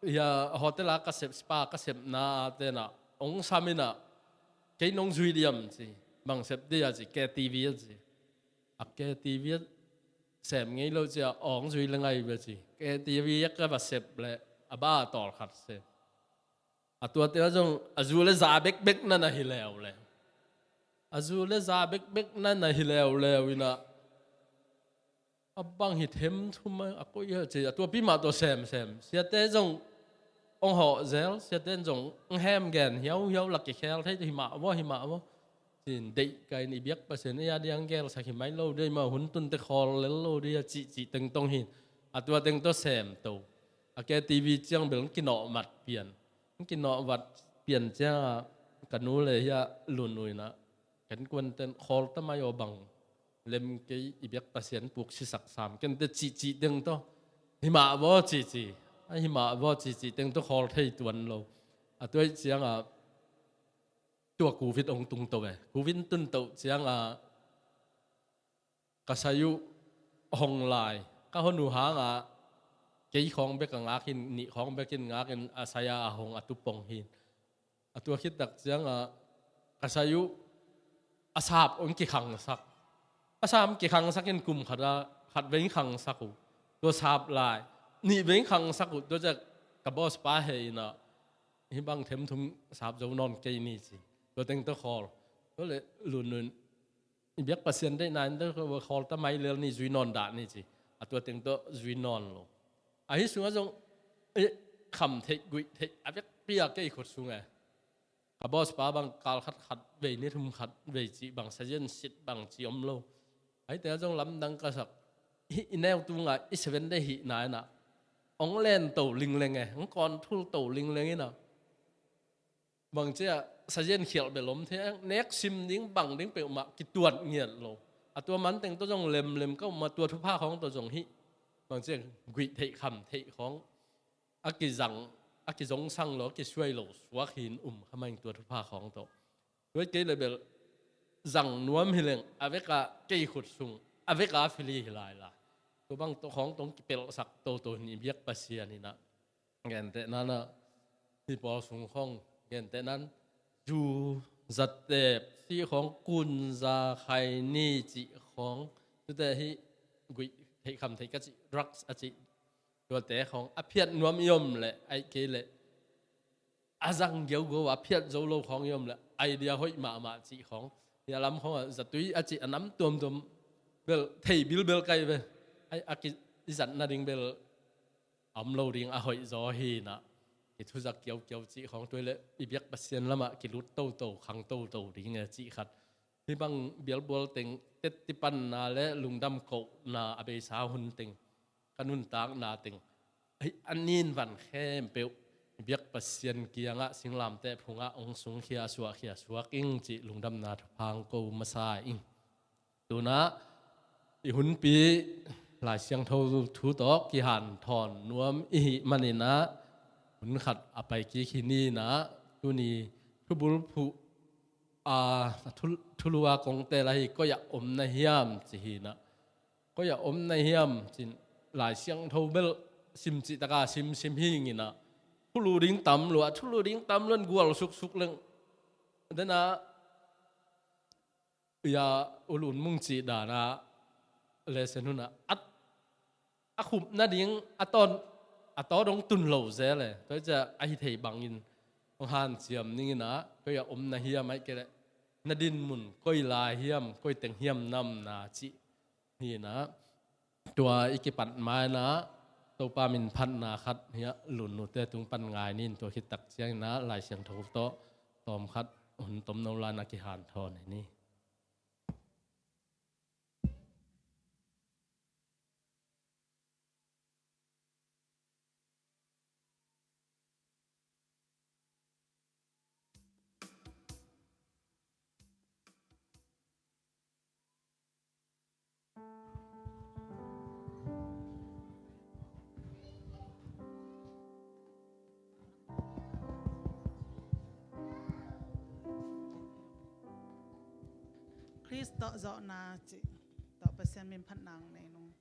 a hotel a ka sep, spa ka sepna a tenah hong sam inah kei nong zui diam ci. Bang sep dia ci, KTV a ci. A KTV a sem ngei lo ciah hong zui le ngai ve ci. KTV a ka va sep le a ba tawl khat sem. A tuate a zong a zu le za bekbek na na hi leuleu. A zu le za bekbek na na hi leuleu inah a bang hi them thum a, a koi hi a ci. A tuapi mah tawh semsem. Siate zong hong hawh zel, siate zong hong hem gen hiauhiau, lak kikhel thei hi mah vua, hi mah vua. Cin deih ka in i biak Pasian ei a diang gelsak hi mai lo dei mah, hun tunte khawl lel lo dei a cihcih teng tong hi. A tua teng tawh sem to. A KTV ciang bel hong kinawhmat pian. Hong kinawhmat pian cianga ka nu le hi a lun uh inah ken kuanten khawl ta mai aw bang lem kei i biak Pasian puk sisak sam kente cihcih teng tawh. Hi mah vua cihcih. A hi mah vua cihcih teng tawh khawl thei tuan lo. A tua cianga tua Covid hong tung to e. Covid tun to cianga ka sai uh hong lai. Ka hon uh hanga kei khawng bek a ngakin, nih khawng bekin ngakin a sai a, a hong a tupong hi. A tua khit tak cianga ka sai uh a sap hong kikhangsak. A sap kikhangsak in kum khat a khat vei khangsak uh. Tua sap lai nih vei khangsak uh. Tua ciah ka boss pa he inah hi bang them thum sap zo nawn kei ni ci. Tua teng tawh khawl. Tua le lun un i biak Pasian deihna in tawh khawl ta mai lel ni, zui nawn dah ni ci. A tua teng tawh zui nawn lo. Ahi sungah zong i kham theih, guih theih a vekpi a kei khut sung e. Ka boss pa bang kal khat khat vei, ni thum khat vei cih bang, sazian sit bang cih om lo. Ahi te a zong lamdang ka sak. Hi i neu tunga i seven day hihna inah hong len to lingleng e, hong kawn thul to lingleng inah bang ciah sazian khialh bel om thei, nek sim ding bang ding peuhmah kituat ngiat lo. A tua man teng tawh zong lemlem ka um a, tua thupha khawng tawh zong hih bang ciah guih theih kham theih khawng a kizang, a kizongsang lo, a kisuai lo suak hi in um kha mah ing tua thupha khawng tawh. Tua kei le bel zang nuam hi leng a veka kei khut sung a veka fili hi lai lai. Tua bang tawh khawng tawh kipelhsak toto hi in i biak Pasian inah gentehna nah hi pawl sung khawng gentehna zu, zatep, sih khawng, kun, za, khai, ni cih khawng, tute hi guih theih kham theih ka cih, drugs a cih, tuate khawng a phiat nuam i om leh, aih kei leh a zang giaugo a phiat zo lo khawng i om leh, idea hoih mahmah cih khawng. Hi a lam khawng ah zatui a cih a nam tuamtuam bel thei bilbel kai ve. Aih, a ki, i zat nading bel a om lo ding a hoih zaw hi nah. I thuzak kiaukiau cih khawng, tua leh i biak Pasian lamah kilut toto, khang toto ding e cih khat. Hi bang bialbual teng, tettipanna le lungdam kohna a beisa hun teng, ka nuntakna teng, hi a nin van khempeuh i biak Pasian kiangah singlamteh phungah hong sungkhia suahkhia suak ing cih lungdamna thupha hong ko masa ing. Tunah i hunpi Lai Siangtho thu tawh kihanthawn nuam i hih manin ah, hun khat a pai kik hi ni in ah, tuni thubul phuh a, thu-, thulu a kong tel ahi, koi ah om na hiam ci hi in ah, koi ah om na hiam ci-in Lai Siangtho bel sim cih tak a simsim hi ing in ah, thulu ding tam lua, thulu ding tam lua in gual suksuk leng. Den ah, ya, U Lun Mung cih dan ah lesson hun ah, a, a khup nading a tawn, a tawn hong tun lo zel e. Tua hi ciang a hi thei bangin hong hanciam ning in ah, koi ah om na hiam, ahih kei leh na dinmun koi lai hiam, koi teng hiam na omna cih hi in ah, tua i kipat ma-in ah Topa min phatna khat hiah Lun nute tung pan ngai ni in, tua khit tak ciangin ah Lai Siangtho tawh tawmkhat hun tomno lai-in ah kihanthawn hi ni. Khrist tawh zawhna cih tawh Pasian min phatna nei nung.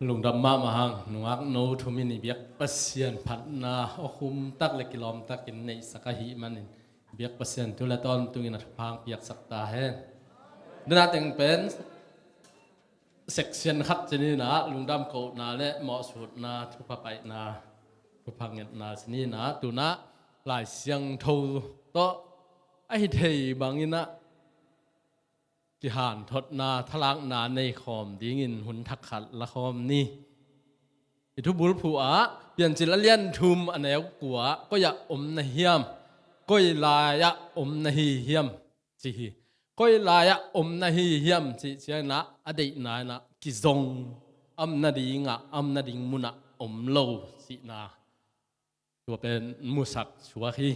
Lungdam mahmah hang, nungak no thum in i biak Pasian phatna awkhum tak le kilawm takin neihsak ahih manin biak Pasian tu le tawntungin a thupha hong piaksak ta hen. Dena teng pen section khat ci ni in ah, lungdam kohna le mawhsutna, thupha paihna, thupha ngetna ci ni in ah, tu in ah Lai Siangtho tawh a hi thei bangin ah kihanthotna, thalakna nei khawm dingin hun thak khat la khawm ni. I thubulphuh ah Piancil a lian thum a neu kua ah, koi ah om na hiam, koi lai-ah om na hi hiam, ci hi. Koi lai-ah om na hi hiam cih ciangin ah, a deihna in ah kizong, a om nadingah, a om nading munah om lo cihna, tua pen musak suak hi.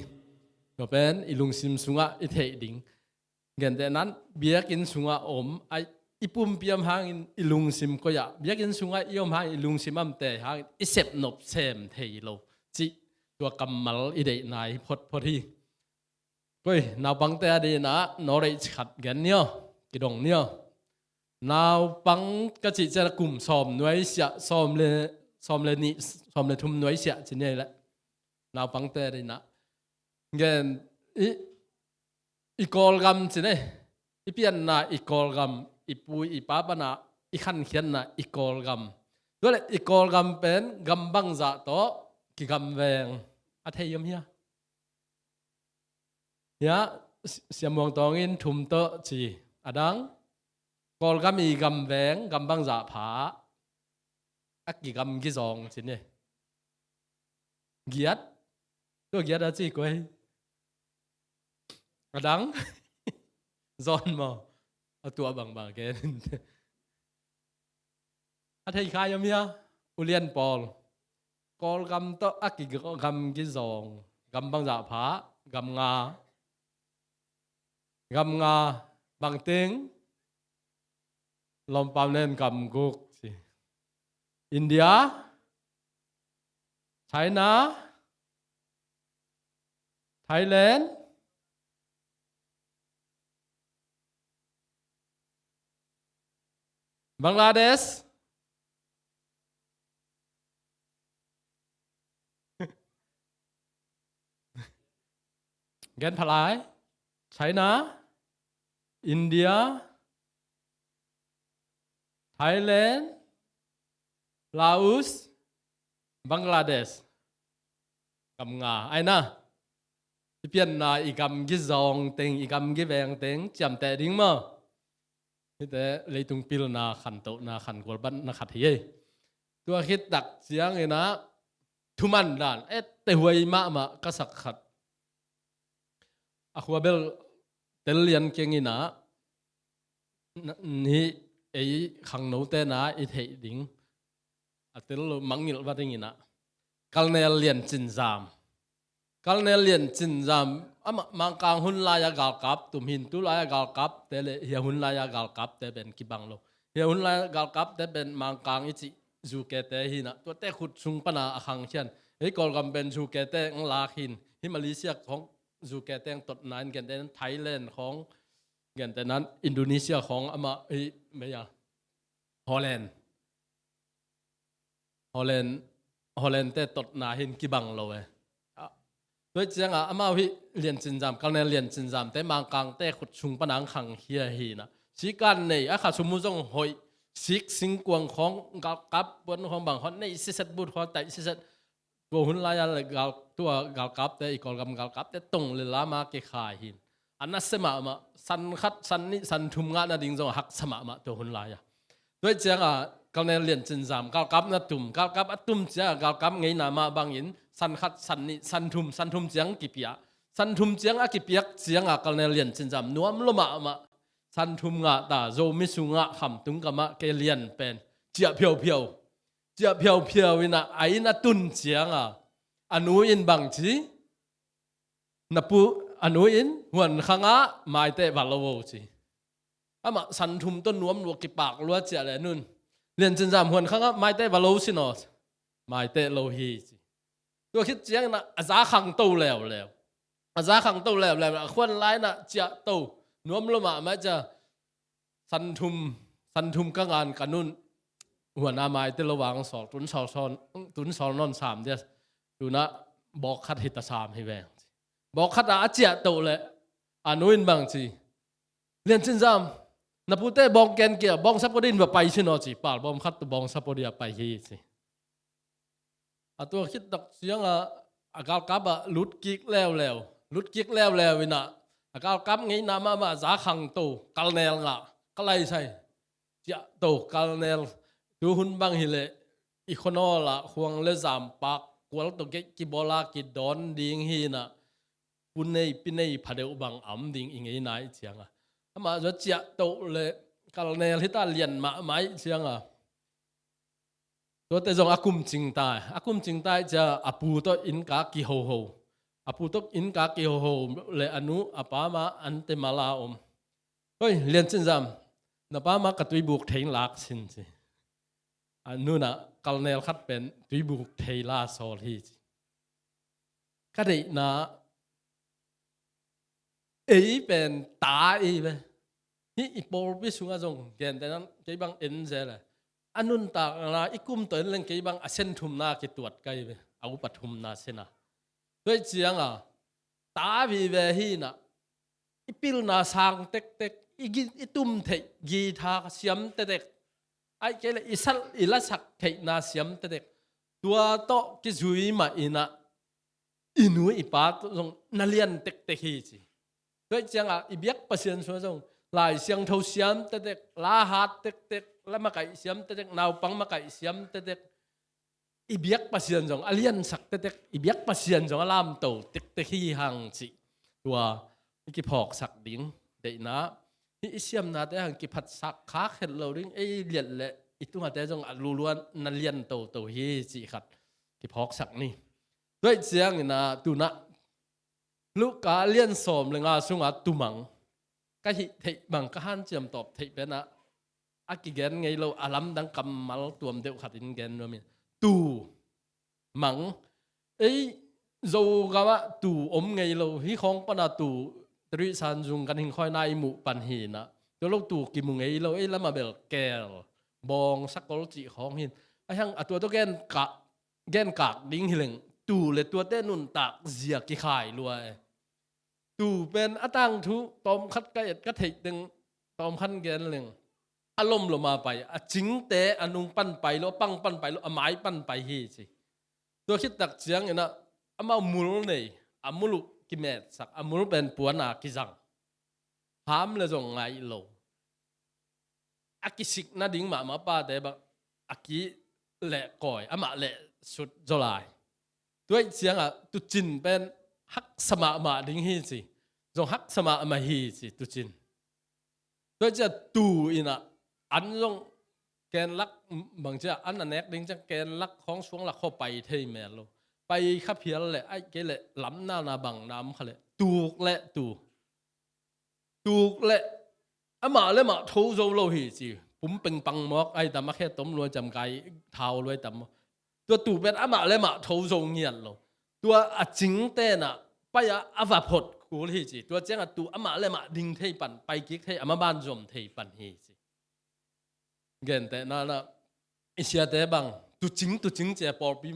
Tua pen i lungsim sungah i theih ding. Gentehna in biakinn sungah om a, i pumpi om hangin i lungsim koi ah, biakinn sungah i om hangin i lungsim a om te hangin i sepnop sem thei lo cih, tua kammal i deihna hi photphot hi. Koi, naupangte a dingin ah knowledge khat gen ni aw, kidong ni aw. Naupang ka cih ciang kum sawm nuaisiah, sawm le, sawm le nih, sawm le thum nuaisiah ci ni ei leh. Naupangte a dingin ah gen i, i Kawlgam ci ni ei. I pianna i Kawlgam, i pu i pa pana i khankhiatna i Kawlgam. Tua leh i Kawlgam pen gam bangzah tawh kigamveng a thei om hia? Hia, Si-, Sia Muang Tawng in thum tawh ci. A dang, Kawlgam i gamveng, gam bangzah pha, a kigamgi zawng ci ni. Giat, tua giat a ci koi. A dang, zawn maw, a tua bangbang gen. A thei kha om hia, ulian pawl? Kawlgam tawh a kigamgi zawng, gam bangzah pha, gam nga. Gam nga, bangteng, lawmpaam nen gam guk ci. India, China, Thailand, Bangladesh. Gen phalai, China, India, Thailand, Laos, Bangladesh. Gam nga, ai na. I pianna i gamgi zawng teng, i gamgi veng teng ciamteh ding maw? Hihte leitung pilna, khantohna, khangual batna khat hi ei. Tua khit tak ciangin ah, thuman dan, etteh huai mahmah ka sak khat. A khua bel tel lian keng in ah, n-, n-, hih ei khangnote na i theih ding, a tel lo mangngilh va dingin ah, Colonel Lian Cin Zam. Colonel Lian Cin Zam, amah Mangkang hun lai-a galkap tum hi in, tu lai-a galkapte le hia hun lai-a galkapte pen kibang lo. Hia hun lai-a galkapte pen Mangkang i cih zukete hi in ah, tuate khut sung pana a khangkhia in. Ei Kawlgam pen zukete hong lak hi in, hih Malaysia khawng zukete hong totna in, gentehna in Thailand khawng, gentehna in Indonesia khawng, amah hih mei a, Holland. Holland, Hollandte totna hi in, kibang lo e. Ah, tua ciangah amau hih Lian Cin Zam, Colonel Lian Cin Zamte Mangkangte khut sung pana hong khangkhia hi in ah, sikan nei a, kha sum uh zong hoih, sik singkuang khawng galkap, puan khawng bang khawng nei siset, but khawng taih siset. Tua hun lai-a le gal, tua galkapte, i Kawlgam galkapte tong le lam a kikhai hi in. A nasia mahmah, san khat, san nih, san thum ngah nading zong a haksa mahmah tua hun lai-a. Tua ciangah Colonel Lian Cin Zam galkap na tum, galkap a tum ciangah galkap ngeina mah bangin san khat, san nih, san thum, san thum ciang kipia. San thum ciang a kipiak ciangah Colonel Lian Cin Zam nuam lua mahmah. San thum ngah ta, Zomi sungah khamtung kamah kei lian pen ciah phiauphiau. Ciah phiauphiau in ah, a inn a tun ciangah, a nu in bang ci? Na pu, a nu in, Huan Khang ah maiteh va lo o ci. Amah san thum tawh nuam lua, kipak lua ciah le nun, Lian Cin Zam, Huan Khang ah maiteh va lo sin aw. Maiteh lo hi ci. Tua khit ciangin ah a za khangto leuleu. A za khangto leuleu, a khuan lai-in ah ciahto nuam lua mahmah ciah. San thum, san thum ka ngan ka nun, huan a maite lo vang sawl, tun sawl sawn, tun sawl nawn sam dia, tuna bawk khat hita sam hi veng ci. Bawk khat a a ciah toh le a nu in bang ci, Lian Cin Zam, na pute bawng ken kia, bawng sapo din va pai sin aw ci, pal bawm khat tu bawng sapo dia pai hi ci. A tua khit tak cianga a galkap ah lut kik leuleu, lut kik leuleu ina a galkap ngeina mahmah za khang to, kalnel ngah, ka laisai ciah to, kalnel. Tuhun bang hileh i khuanawl ah khuang le zampak kual tawh geih kibawl a kidawn ding hi ina, pu nei pi nei pha deuh bang a om ding i ngeina i cianga, amah zua ciah toh le kalnel hita lian mahmah i cianga, tuate zong a kum cingtai, a kum cingtai cia a pu tawh innka kihoho, a pu tawh innka kihoho le a nu a pa ma ante mala om. Hoi, Lian Cin Zam, na pa ma ka tuibuk thei lak sin ci. A nuna kalnel khat pen tuibuk thei la sawl hi ci. Ka deihna ei pen ta ei ve. Hi i pawlpi sungah zong gentehna kei bang en zel e. A nuntakna i kum tawh en leng kei bang a sen thumna kituat kai ve. A upa thumna sena. Tua i cianga ta vive hi ina, i pilna sang tektek, i, gi- i tum theih guitar siam tektek, ai kei le i sal i lasak theihna siam tektek, tua tawh kizui mah ina i nu i pa tawh zong na lian tektek hi ci. Tua i cianga i biak Pasian sua zong Lai Siangtho siam tektek, la hat tektek, la makaih siam tektek, naupang makaih siam tektek, i biak Pasian zong a liansak tektek, i biak Pasian zong a lamto tektek hi hang cih tua i kiphawksak ding deihna. Hi i siamnate hang kiphatsak khak het lo ding, ei liat le i tungate zong a luluan na lian toto hi cih khat kiphawksak ni. Tua i ciangina tuna Luka lian sawm le nga sunga tumang ka hih theih bang ka hanciam tawp theih penah a kigen ngei lo a lamdang kammal tuam deuh khatin gen nuamin, tu mang, ei Zogamah tu om ngei lo, hi khawng pana tu Teri San Zung kan hingkhawina i muh pan hinah, tua lo tu kimu ngei lo, ei lamah bel kel bawng sakol cih khawng hin a hiang a tua tawh gen kah genkak ding hileng tu le tuate nuntak zia kikhai lua e. Tu pen a tangthu tawmkhat ka et ka theih teng tawmkhat gen leng a lomloma pai, a cingte a nung pan pai lo, a pang pan pai lo, a mai pan pai hi ci. Tua khittak cianginah amau mul nei, a mul uh kimetsak, a mul pen puana kizang, ham le zong ngaih lo, a kisik nading mahmah pate bang a ki leh kawi, amah leh sut zolai. Tua ih ciangah tucin pen haksa mahmah ding hi ci, zong haksa mahmah hi ci tucin. Tua ih ciah tu inah an zong kenlak bang ciah an a nek ding ciah kenlak khawng suanglak khaw pai thei mel lo. Pai kha phial leh aih kei leh lamna na bang na om kha leh tuk leh tu tuk leh amah le mah tho zo lo hi ci. Pum pengpang mawk ai tam, a khe tom luai tam, kai thau luai tam. Tua tu pen amah le mah tho zo ngiat lo. Tua a cing tenah pai-ah a va phot kul hi ci. Tua ciangah tu amah le mah ding thei pan, pai kik thei, a maban zom thei pan hi ci. Gentehna nah i siate bang tucing tucing cia pawlpi,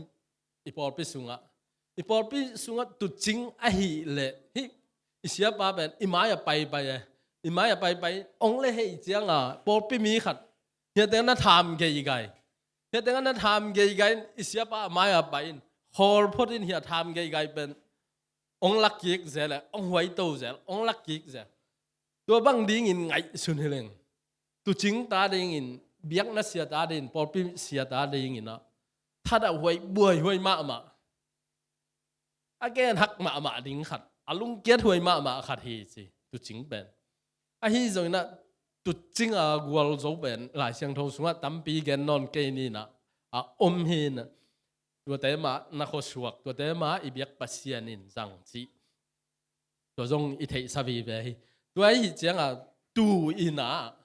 i pawlpi sungah, i pawlpi sungah tucing ahih leh hih i siapa pen i mai-ah paipai e. I mai-ah paipai ong le hei cianga pawlpi mi khat hiateng na tham geigai, hiateng na tham geigai in i siapa mai-ah pai in, khawl phot in hia tham geigai pen ong lak kik zel e, ong huaito zel, ong lak kik zel. Tua bang dingin ngaihsun hileng, tucing ta dingin, biakna sia ta dingin, pawlpi sia ta dinginah thadah huai buaihuai mahmah, a gen hak mahmah ding khat, a lungkiat huai mahmah khat hi ci tucing pen. Ahi zonginah tucing a gualzo pen Lai Siangtho sungah tampi gen nawn kei ninah a om hinah, tuate mah na khuasuak, tuate mah i biak Pasian in zang cih tua zong i theihsa vive hi. Tua ahi ciangah tu inah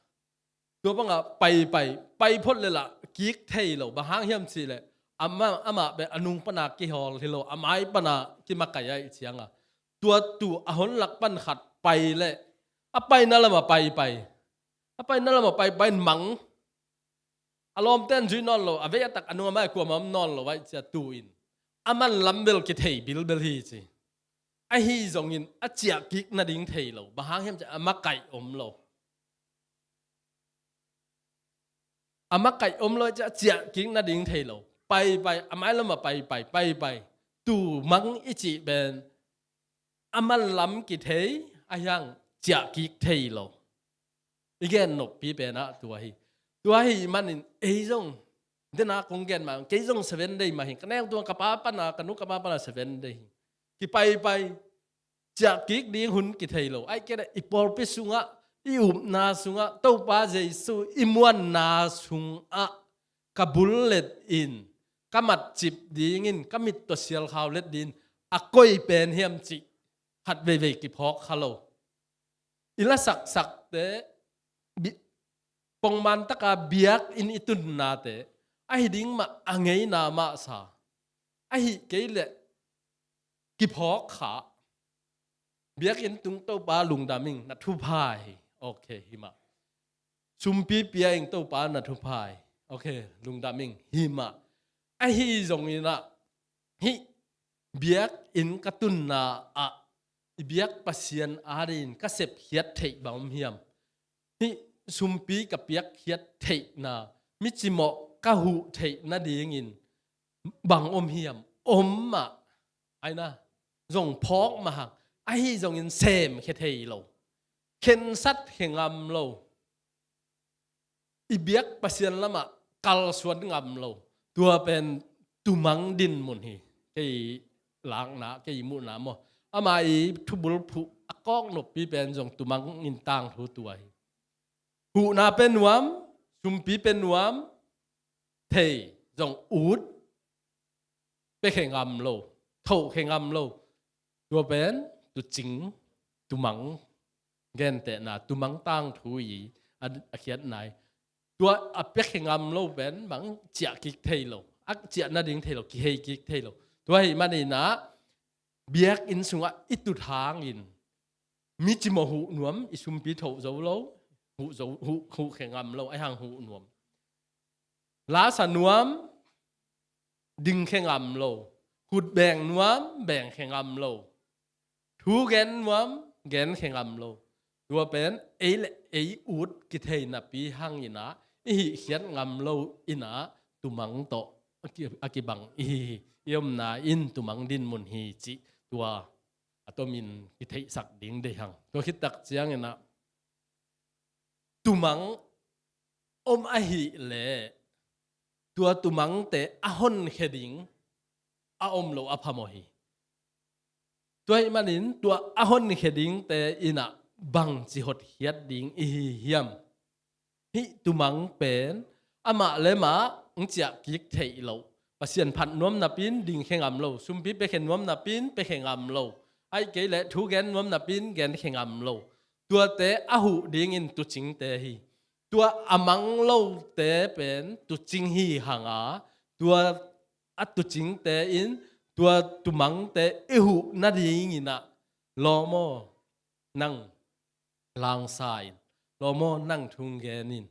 tua bangah paipai, pai phot le lah kik thei lo, bang hang hiam cihleh amah, amah pen a nung pana kihawl hi lo, a mai pana kimakaih aih ciangah tua tu a honlak pan khat pai leh a paina lamah paipai, a paina lamah paipai in mang, a lawmte in zui nawn lo, a vei a tak a nung a mai kuamah om nawn lo ahih ciang tu-in a manlam bel kithei bilbel hi ci. Ahi zongin a ciah kik nading thei lo. Bang hang hiam ciang a makaih om lo. A makaih om lo ciah, ciah kik nading thei lo. Paipai, a mailam ah paipai, paipai. Tumang i cih pen a manlam kithei, a hiang ciah kik thei lo. I gen noppi pen ah tua hi. Tua hi manin ei zong, dena kong gen mah, kei zong seven day mah hi. Ka neu tua ka pa pana, ka nu ka pa pana seven day hi. Kipaipai, ciah kik ding hun kithei lo. Ahih kei leh i pawlpi sungah, i upna sungah, Topa Jesu i muanna sungah ka bul let in, ka matcip dingin, ka mit tawh sialkhau let dingin a koi pen hiam cih khat veivei kiphawk kha lo. I lasaksakte, bi-, pongman taka biakinn i tunnate, ahi ding mah a ngeina mah sa. Ahih kei leh kiphawk kha. Biakinn tung Topa lungdam ing, na thupha hi. Ok, hi mah. Sumpi pia ing Topa, na thupha hi. Ok, lungdam ing, hi mah. Ahi zongin ah, hih biakinn ka tunna ah i biak Pasian adingin ka sepkhiat theih bang om hiam? Hih sumpi ka piakkhiat theihna, mi cimawh ka huh theih nadingin bang om hiam? Om mah, aina, zong phawk mah hang, ahi zongin semkhia thei lo, khensat khia ngam lo, i biak Pasian lamah kalsuan ngam lo. Tua pen tumang dinmun hi. Kei lakna, kei muhna maw. Ama i thubulphuh a kawk noppi pen zong tumang in tangthu tua hi. Huhna pia nuam, sumpi pia nuam, thei zong ut, pia khia ngam lo, thoh khia ngam lo. Tua pen tuucing, tumang, gentehna, tumang tangthu i a, a khiatna hi. Tua a pia khia ngam lo pen bang, ciah kik thei lo, a ciah nading thei lo, kihei kik thei lo. Tua hi manin ah biakinn sungah i tut hangin mi cimawh huh nuam, i sumpi thoh zo lo, huh zo, huh, huh khia ngam lo, ahi hang huh nuam. Lasa nuam, ding khia ngam lo. Khut beng nuam, beng khia ngam lo. Thu gen nuam, gen khia ngam lo. Tua pen ei le ei ut kithei napi hangin ah i hihkhiat ngam lo in ah tumang tawh a ki, a kibang i hi hi. I omna in tumang dinmun hi cih tua a tomin kitheihsak ding deih hang. Tua khit tak ciangin ah tumang om ahih leh tua tumangte a honkhia ding a om lo a phamawh hi. Tua ahih manin tua a honkhia dingte in ah bangci hotkhiat ding i hi hiam? Hih tumang pen amah le amah hong ciah kik theih loh. Pasian phat nuam napi in ding khia ngam lo. Sumpi pia khia nuam napi in pia khia ngam lo. Ahih kei leh thu gen nuam napi in gen khia ngam lo. Tuate a huh dingin tuucingte hi. Tua a mang lote pen tuucing hi hang a, tua a tuucingte in tua tumangte i huh nadingin ah lawm aw, nang langsa in, lawm aw, nang thu gen in,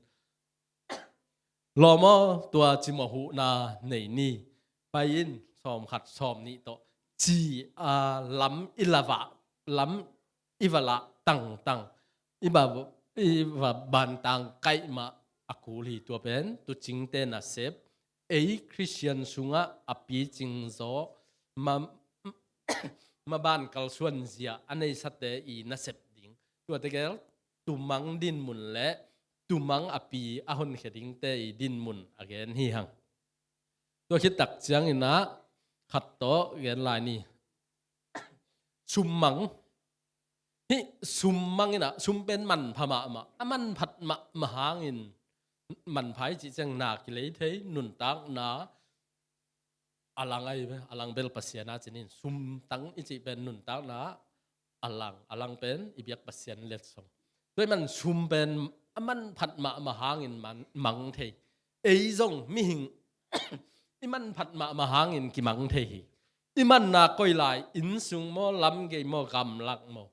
lawm aw, tua cimawh huhna nei ni, pai in, sawmkhat sawmnih tawh ci a, lam i la vah, lam i va lah tangtang, i va, i va bantang kaih mah a kul hi. Tua pen tuucingte nasep, ei Khristian sungah a picing zaw, ma, maban kalsuan zia a neisate i nasep ding. Tuate gel tumang dinmun le tumang a pi a honkhia dingte i dinmun a gen hi hang. Tua khit tak ciangin ah khat tawh gen lai ni. Summang. Hih summang in ah, sum pen manpha mahmah, a manphat mahmah hangin, manpha i cih ciang na kilei thei, nuntakna a lang ahi ve, a lang bel Pasian a cin in, sumtang i cih pen nuntakna a lang, a lang pen i biak Pasian letsong. Tua ahih man sum pen a manphat mahmah hangin mang, mang thei. Ei zong mihing i manphat mahmah hangin kimang thei hi. I manna koi lai, inn sung maw, lamgei maw, gamlak maw,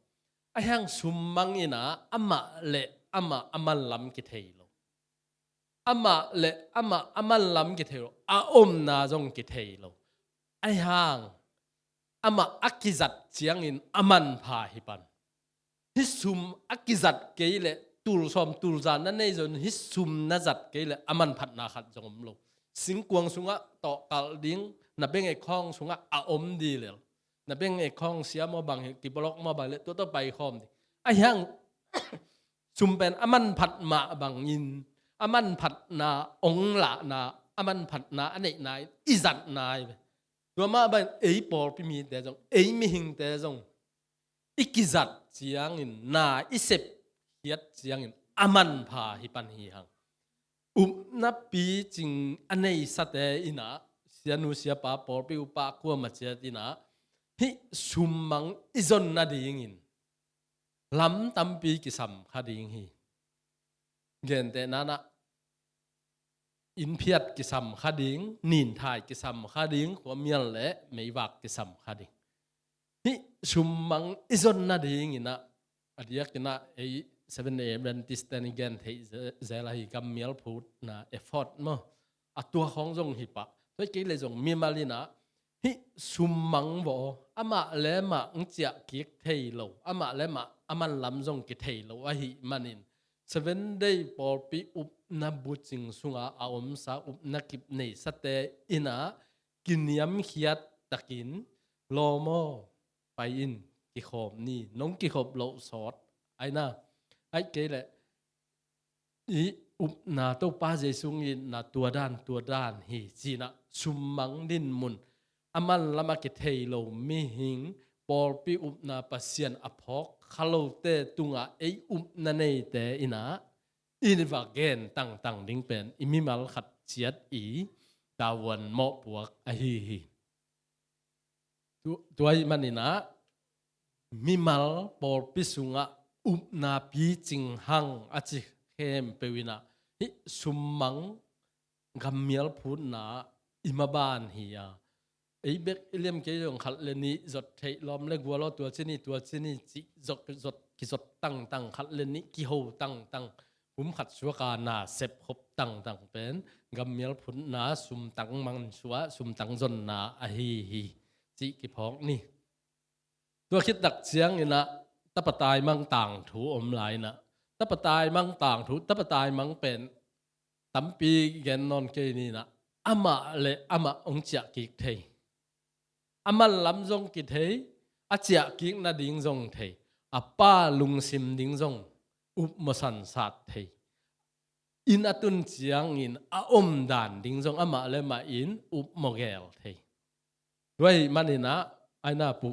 ahi hang summang in ah amah le amah a manlam kithei lo. Amah le amah a manlam kithei lo, a omna zong kithei lo. Ahi hang amah a kizat ciangin a manpha hi pan. Hih sum a kizat kei le tul sawm tul za na nei zong hih sum na zat kei le a manphatna khat zong om lo. Singkuang sungah tawh kalh ding, na bank account sungah a om ding lel. Na bank account sia maw bang hi, kiblok maw bang le tua tawh paikhawm ding. Ahi hang sum pen a manphat mah bangin a manphatna ong lahna, a manphatna a neihna in i zatna hi ve. Tua mah bangin ei pawlpi mite zong, ei mihingte zong i kizat ciangin, na i sep khiat ciangin a manpha hi pan hi hang. Upna picing a neisate in ah, sianu siapa, pawlpi upa kuamah ciat in ah hih summang i zon nadingin lam tampi kisam kha ding hi. Gentehna in ah innphiat kisam kha ding, ninthai kisam kha ding, khuamial le meivak kisam kha ding. Hih summang i zon nadingin ah, a diakin ah ei Seventh Day Adventist ten i gen theih ze-, zel ahi gammial phutna effort maw, a tua khawng zong hi pah. Tua kei le zong mimal in ah hih summang vaw, amah le amah ong ciah kik thei lo, amah le amah a manlam zong kithei lo ahih manin Seventh Day pawlpi upna bucing sunga a omsa, upna kip neisate in ah kiniamkhiat takin, lawm aw, pai in, kikhawm ni, nong kikhop loh sawt, ahi na, ahih kei leh i upna Topa Jesu itna tua dan, tua dan hi ci-in ah summang dinmun a manlam a kithei lo mihing, pawlpi upna Pasian a phawk kha lote tungah ei upna neite in ah i va gen tangtang ding pen i mimal khat ciat i tavuan mawhpuak ahi hi. Tu-, tua ahih manin ah mimal pawlpi sungah upna picing hang a ci khempeuh in ah hih summang gammial phutna i maban hi a. Ei bek i liam kei zong khat le nih zot theih, lawm le gual aw, tua ci ni, tua ci ni cih zot, zot, kizot tangtang, khat le nih kiho tangtang, kum khat suaka na sepkhop tangtang pen gammial phutna, sumtang mansuah, sumtang zonna ahi hi cih kiphawk ni. Tua khit tak ciangin ah tapa taimang tangthu om lai in ah, tapa taimang tangthu, tapa taimang pen tampi gen nawn kei ni in ah, amah le amah ong ciah kik thei, a manlam zong kithei, a ciah kik nading zong thei, a Pa lungsim ding zong upmawh sansat thei, inn a tun ciangin a omdan ding zong amah le amah in upmawh gel thei. Tua ahih manin ah, aina pu,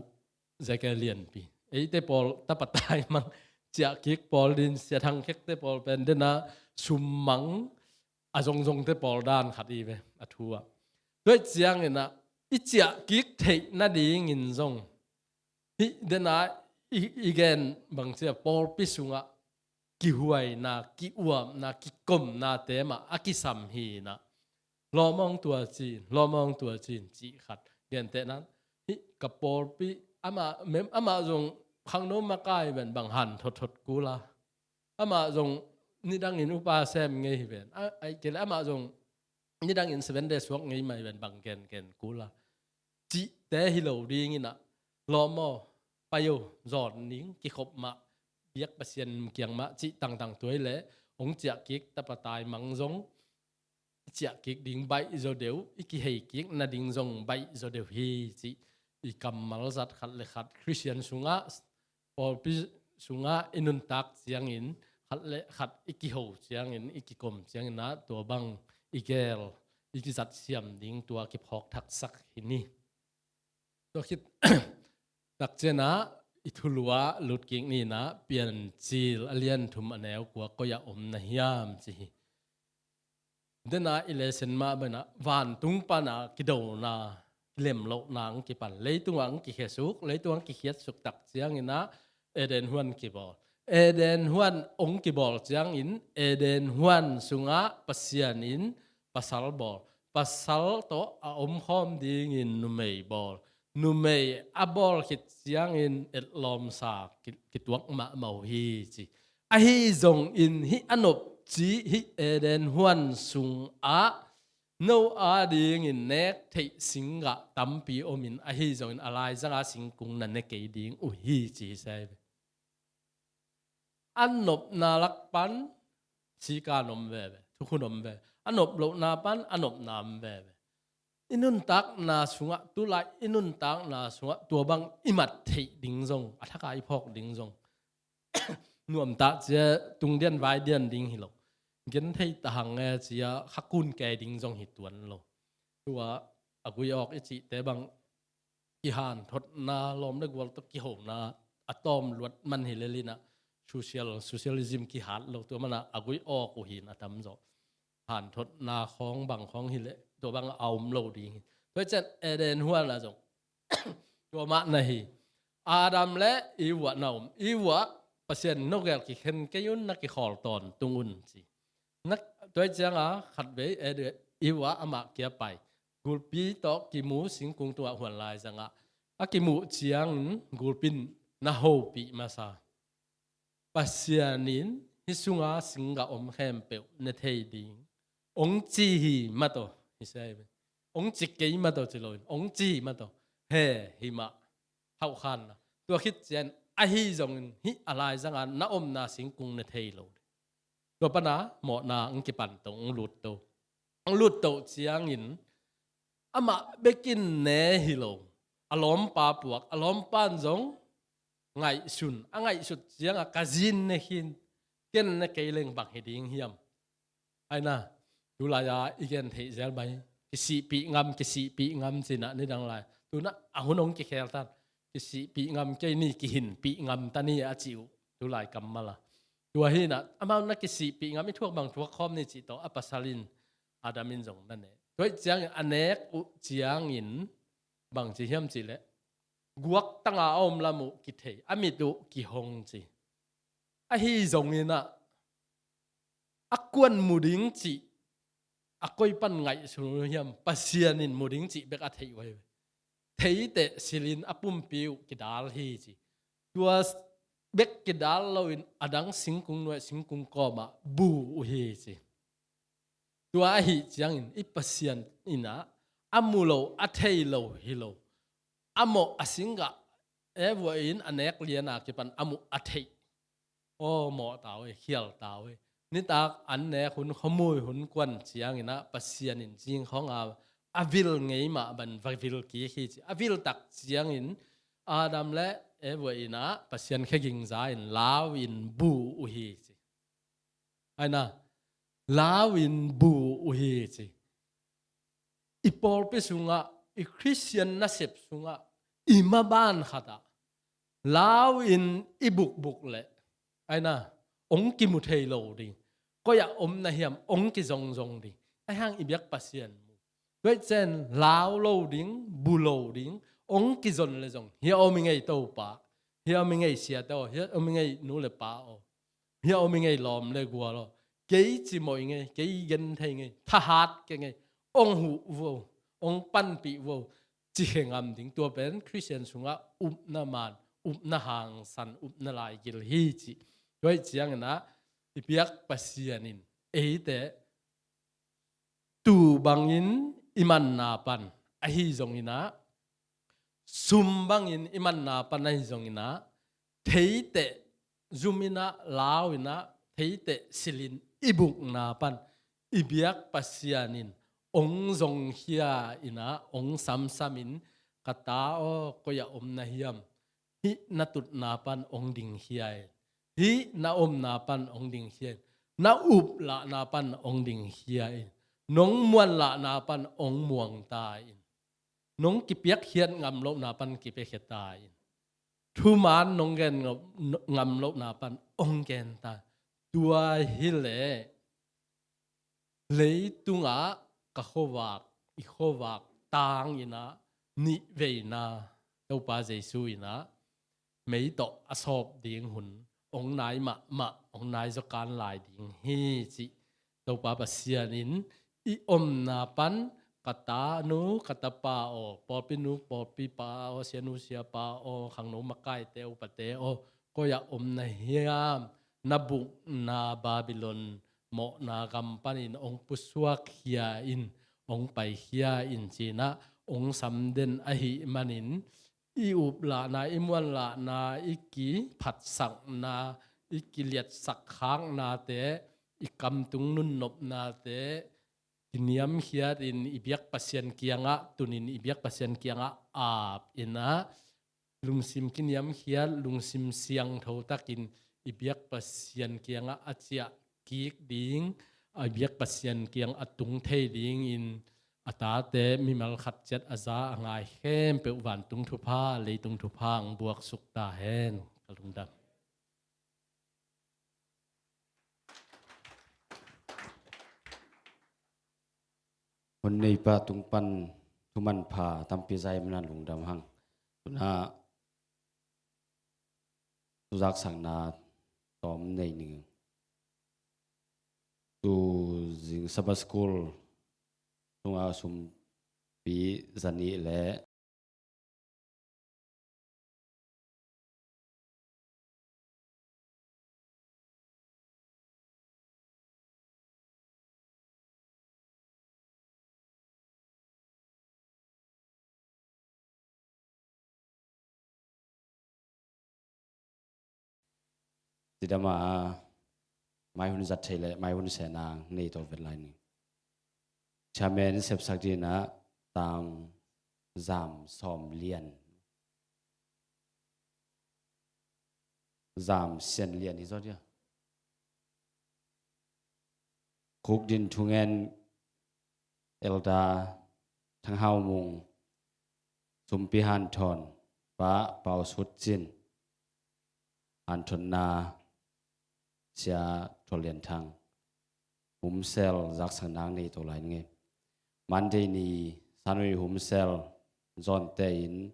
zeke lianpi, eite pawl tapa taimang ciah kik pawl din, Sia Thang Khekte pawl pen den ah summang a zongzongte pawl dan khat hi ve a thu ah. Tua ahih ciangin ah i ciah kik theih nadingin zong hih den ah i, i gen bang ci a, pawlpi sungah kihuaina, ki-uapna, kikomnate mah a kisam hi in ah, lawm aw, ong tua ci in, lawm aw, ong tua ci in cih khat. Gentehna in, hih ka pawlpi, amah, mem-, amah zong khangno makai ven, bang han thotthot kul a, amah zong nidangin upa sem ngei hi ven, a, ahih kei leh amah zong nidangin Seventh Day suak ngei mah hi ven, bang gengen kul a cihte hi lo ding in ah, lawm aw, pai aw, zawn ning, kikhop mah, biak Pasian kiang mah cih tangtang, tua hi leh ong ciah kik tapa taimang zong i ciah kik ding baih zaw deuh, i kihei kik nading zong baih zaw deuh hi cih i kammal zat khat le khat, Khristian sungah, pawlpi sungah i nuntak ciangin, khat le khat i kiho ciangin, i kikom ciangin ah, tua bang i gel, i kizat siam ding tua kiphawk thaksak hi ni. Tua khit tak ciangin ah i thulu ah lut kik ni in ah, Piancil a lian thum a neu kua koi ah om na hiam ci hi. Den ah i lesson mah bang in ah, vantung pan ah kidona, kilemlohna ong kipan, leitung ah ong kikhiasuk, leitung ah ong kikhiatsuk tak ciangin ah Eden huan kibawl. Eden huan ong kibawl ciangin Eden huan sungah Pasian in pasal bawl, pasal tawh a omkhawm dingin numei bawl, numei a bawl khit ciangin etlawmsa ki-, kituak mahmah uh hi ci. Ahi zongin hih a nop ci hih Eden huan sungah no adingin nek theih singgah tampi omin ahi zongin a laizanga singkung na ne kei ding uh hi ci hi se ve. A nopna lak pan sikan om veve, thukhun om veve. A nop lohna pan a nopna om veve. I nuntakna sungah, tulai i nuntakna sungah tua bang i mat theih ding zong, a thaka i phawk ding zong nuamtah cia tungdian vaidian ding hi lo. Gen thei tahang e cia khakun kei ding zong hi tuan lo. Tua a gui awk i cihte bang kihanthotna, lawm le gual tawh kihona a tawm luat man hi lel inah social, socialism kihat lo, tua manah a gui awk uh hin a tamzaw. Hanthotna khawng bang khawng hileh tua bang a om lo ding hi. Tua cian Eden huana zong tua mah na hi. Adam le Eve na om. Eve, Pasian, no gel kikhen kei un, na kikhawl tawntung un ci. Na, tua cianga khatvei Eve amah kia pai. Gulpi tawh kimu singkung tungah huan laizangah a kimuh ciangin gulpin na hopih masa. Pasian in hih sunga singgah om khempeuh ne thei ding ong ci hi mataw hi se ve. Ong ci kei mataw ci loin ong ci hi mataw. He, hi mah. Hauhkhanna. Tua khit cian ahi zongin hih a laizanga na omna singkung ne thei lo. Tua pana mawhna ang kipan to, ang lut to. Ang lut to ciangin amah bekin ne hi lo. A lawmpa puak, a lawmpan zong ngaihsun. A ngaihsut cianga ka zin ne khin, ken ne kei leng bang hi ding hiam? Aina, tulai-a i gen theih zel mai. Kisihpih ngam, kisihpih ngam cinah nidang lai. Tunah a hun hong kikhel tan. Kisihpih ngam kei ni, kihinpih ngam ta ni a ci uh. Tulai kammal a. Tua hinah, amau na kisihpih ngam i thuak bang thuak khawm ni cih tawh a pasal in Adam in zong na ne. Tua ih ciangin a nek uh ciangin bang ci hiam cihleh guak tanga a om lam uh kithei, a mit uh kihong ci. Ahi zonginah a kuan mu ding cih a koi pan ngaihsun uh hiam? Pasian in mu ding cih bek a theih uh hi. Theiteh silin a pumpi uh kidal hi ci. Tua bek kidal loin a dang singkung nuai singkung kawmah bu uh hi ci. Tua ahi ciangin i Pasian inah a mu lo, a thei lo hi lo. A mawh a singgah e vua in a nek liana kipan a muh a theih. Aw, mawh tau e, khial tau e. Nitak an nek hun, khuamui hun kuan cianginah Pasian in zingkhawnga a vil ngei mah ban va vil kik hi ci. A vil tak ciangin Adam le Eve inah Pasian kheging za in lau in bu uh hi ci. Aina, lau in bu uh hi ci. I pawlpi sungah, i Khristian nasep sungah, i maban khatah lau in i bukbuk leh, aina, ong kimu thei lo ding. Koi-ah om na hiam, ong kizongzong ding. Aihang i biak Pasian mu. Tua ih cian lau lo ding, bu lo ding, ong kizon le zong. Hia om i ngei Topa, hia om i ngei siate aw, hia om i ngei nu le pa aw, hia om i ngei lawm le gual aw. Kei cimawh i ngei, kei gen thei ngei, thahat kei ngei, ong huh vo, ong panpih vo, ci khe ngam ding. Tua pen Khristian sungah upna man, upna hangsan, upna laigil hi ci. Tua ih cianginah i biak Pasian in eite tu bangin i manna pan ahi zonginah, sum bangin i manna pan ahi zonginah, theiteh zuminah, lauinah, theiteh silin i bukna pan i biak Pasian in ong zongkhia inah, ong samsamin, ka ta aw, koi-ah om na hiam? Hih na tutna pan ong dingkhia in. Hih na omna pan ong dingkhia in. Na uplahna pan ong dingkhia in. Nong muanlahna pan ong muangta in. Nong kipiakkhiat ngam lohna pan kipiakkhiata in. Thuman nong gen ngam, ngam lohna pan ong genta. Tua hileh leitungah ka khuavak, i khuavak tanginah nihveina Topa Jesu inah mei tawh a sawp ding hun ong nai mahmah, ong nai zawkan lai ding hi cih Topa Pasian in i omna pan ka tanu ka tapa aw, pawlpi nu pawlpi pa aw, sianu siapa aw, khangno makaite upate aw, koi-ah om na hiam? Na bukna Babylon mawhna gam panin hong pusuakkhia in, hong paikhia in cinah hong samden ahih manin, i uplahna, i muanlahna, i kiphatsakna, i kiliatsak khaknate, i kamtung nunnopnate kiniamkhiat in i biak Pasian kiangah tunin, i biak Pasian kiangah ap inah, lungsim kiniamkhiat, lungsim siangtho takin i biak Pasian kiangah a ciah kik ding, a biak Pasian kiang a tung thei dingin a tate mimal khat ciat a za a ngai khempeuh vantung thupha, leitung thupha ang buaksuk ta hen. Ka lungdam. Hun neipa tung pan thuman pha tampi zai mana lungdam hang. Tuna tuzaksakna tawm nei ning. Tu zing Sabbath School tunga sumpi zanih le Tidama mai hun zat thei le mai hun senang nei to vet lai ni. Chairman sepsak dinah tang zam sawm lian. Zam sian lian hi zaw dia. Khukdin thungen Elder Thang Hau Mung, sumpi hanthawn pa Pau Sut Cin, hanthotna Sia Thol Lian Thang, humsel zaksak nang nei to lai nge. Monday ni Sanui humsel zawnte in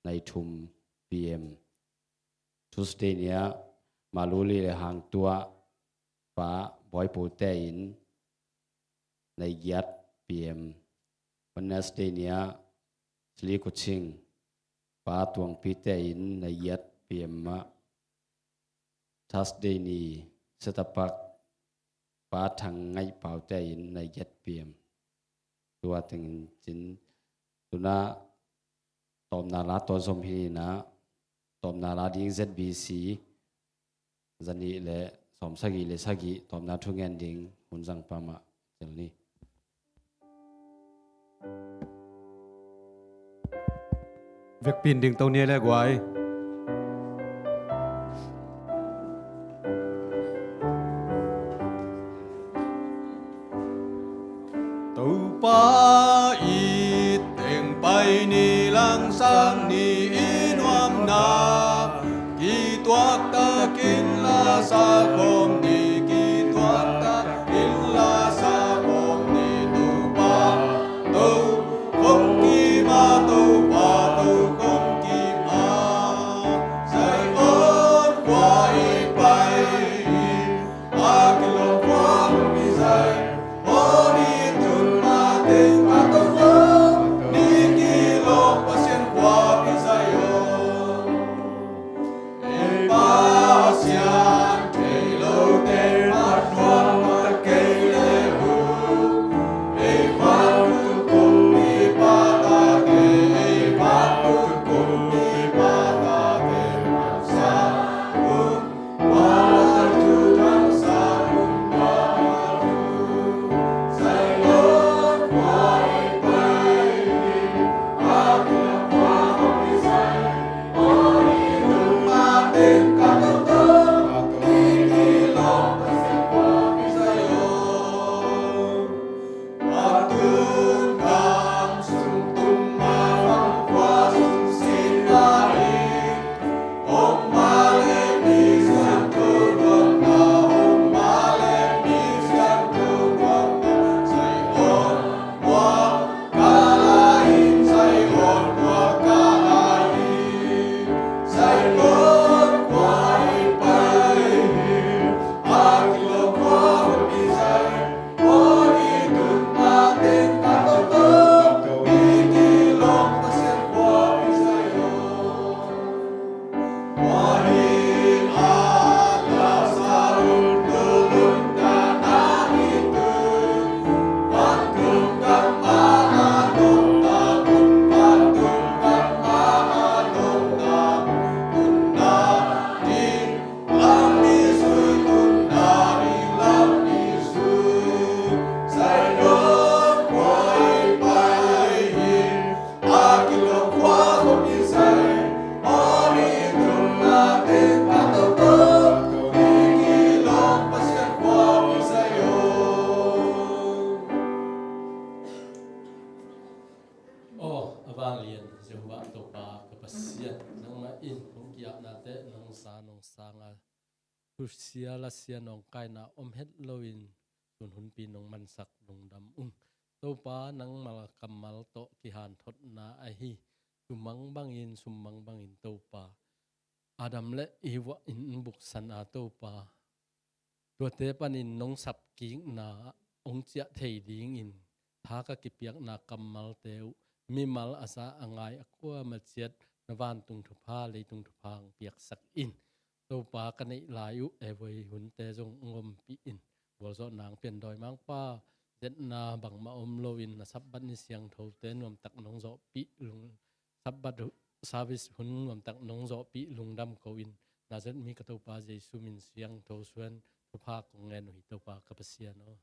nai thum P M. Tuesday ni-ah Maluli le Hangtua pa Boipu te in nai giat P M. Wednesday ni-ah Sli Kuching pa Tuangpi te in nai giat P M ah. Thursday ni Setapak pa Thang Ngaih Pau te in nai giat P M. Tua tengin cin tuna tawpna la tawh zom hi inah, tawpna la ding Z B C zanih le sawm sagih le sagih tawpna thungen ding hun zang pa mah cel ni. Vekpin ding to nia le guai. Topa i teng pai ni, langsang ni i nuamna, kituaktakin la sa khawm ni, kituaktakin la sa khawm ni. Topa tokhom kima, Topa tokhom kima, Zion khua i pai hi. A kilawm khua hong pi zai, aw ni tun mateng a tokhom ni kilawm Pasian khua pi zai aw. Ei Pasian thei lo Vanglian Jehovah Topa ka Pasian, nangmah in hong ki-apnate nong za nong sanga thusia lasia nawngkaina om het loin tun hunpi nong mansak lungdam ung. Topa, nangmal kammal tawh kihanthotna ahi sumang bangin, sumang bangin Topa, Adam le Eva in buksan a Topa, tuate panin nong sapkikna hong ciah thei dingin tha ka kipiakna kammalte uh mimal a za a ngai a kuama ciat na vantung thupha, leitung thupha hong piaksak in. Topa, ka neih lai uh ei voi hunte zong hong ompih in. Gualzawhna hong pian dawi Mangpa, zetna bangmah om loin na Sabbath ni siangthote nuamtak nong zawhpih lung, Sabbath service hun nuamtak nong zawhpih lungdam ko in, Nazareth mi ka Topa Jesu min siangtho suan thupha kong ngen uh hi, Topa ka Pasian aw.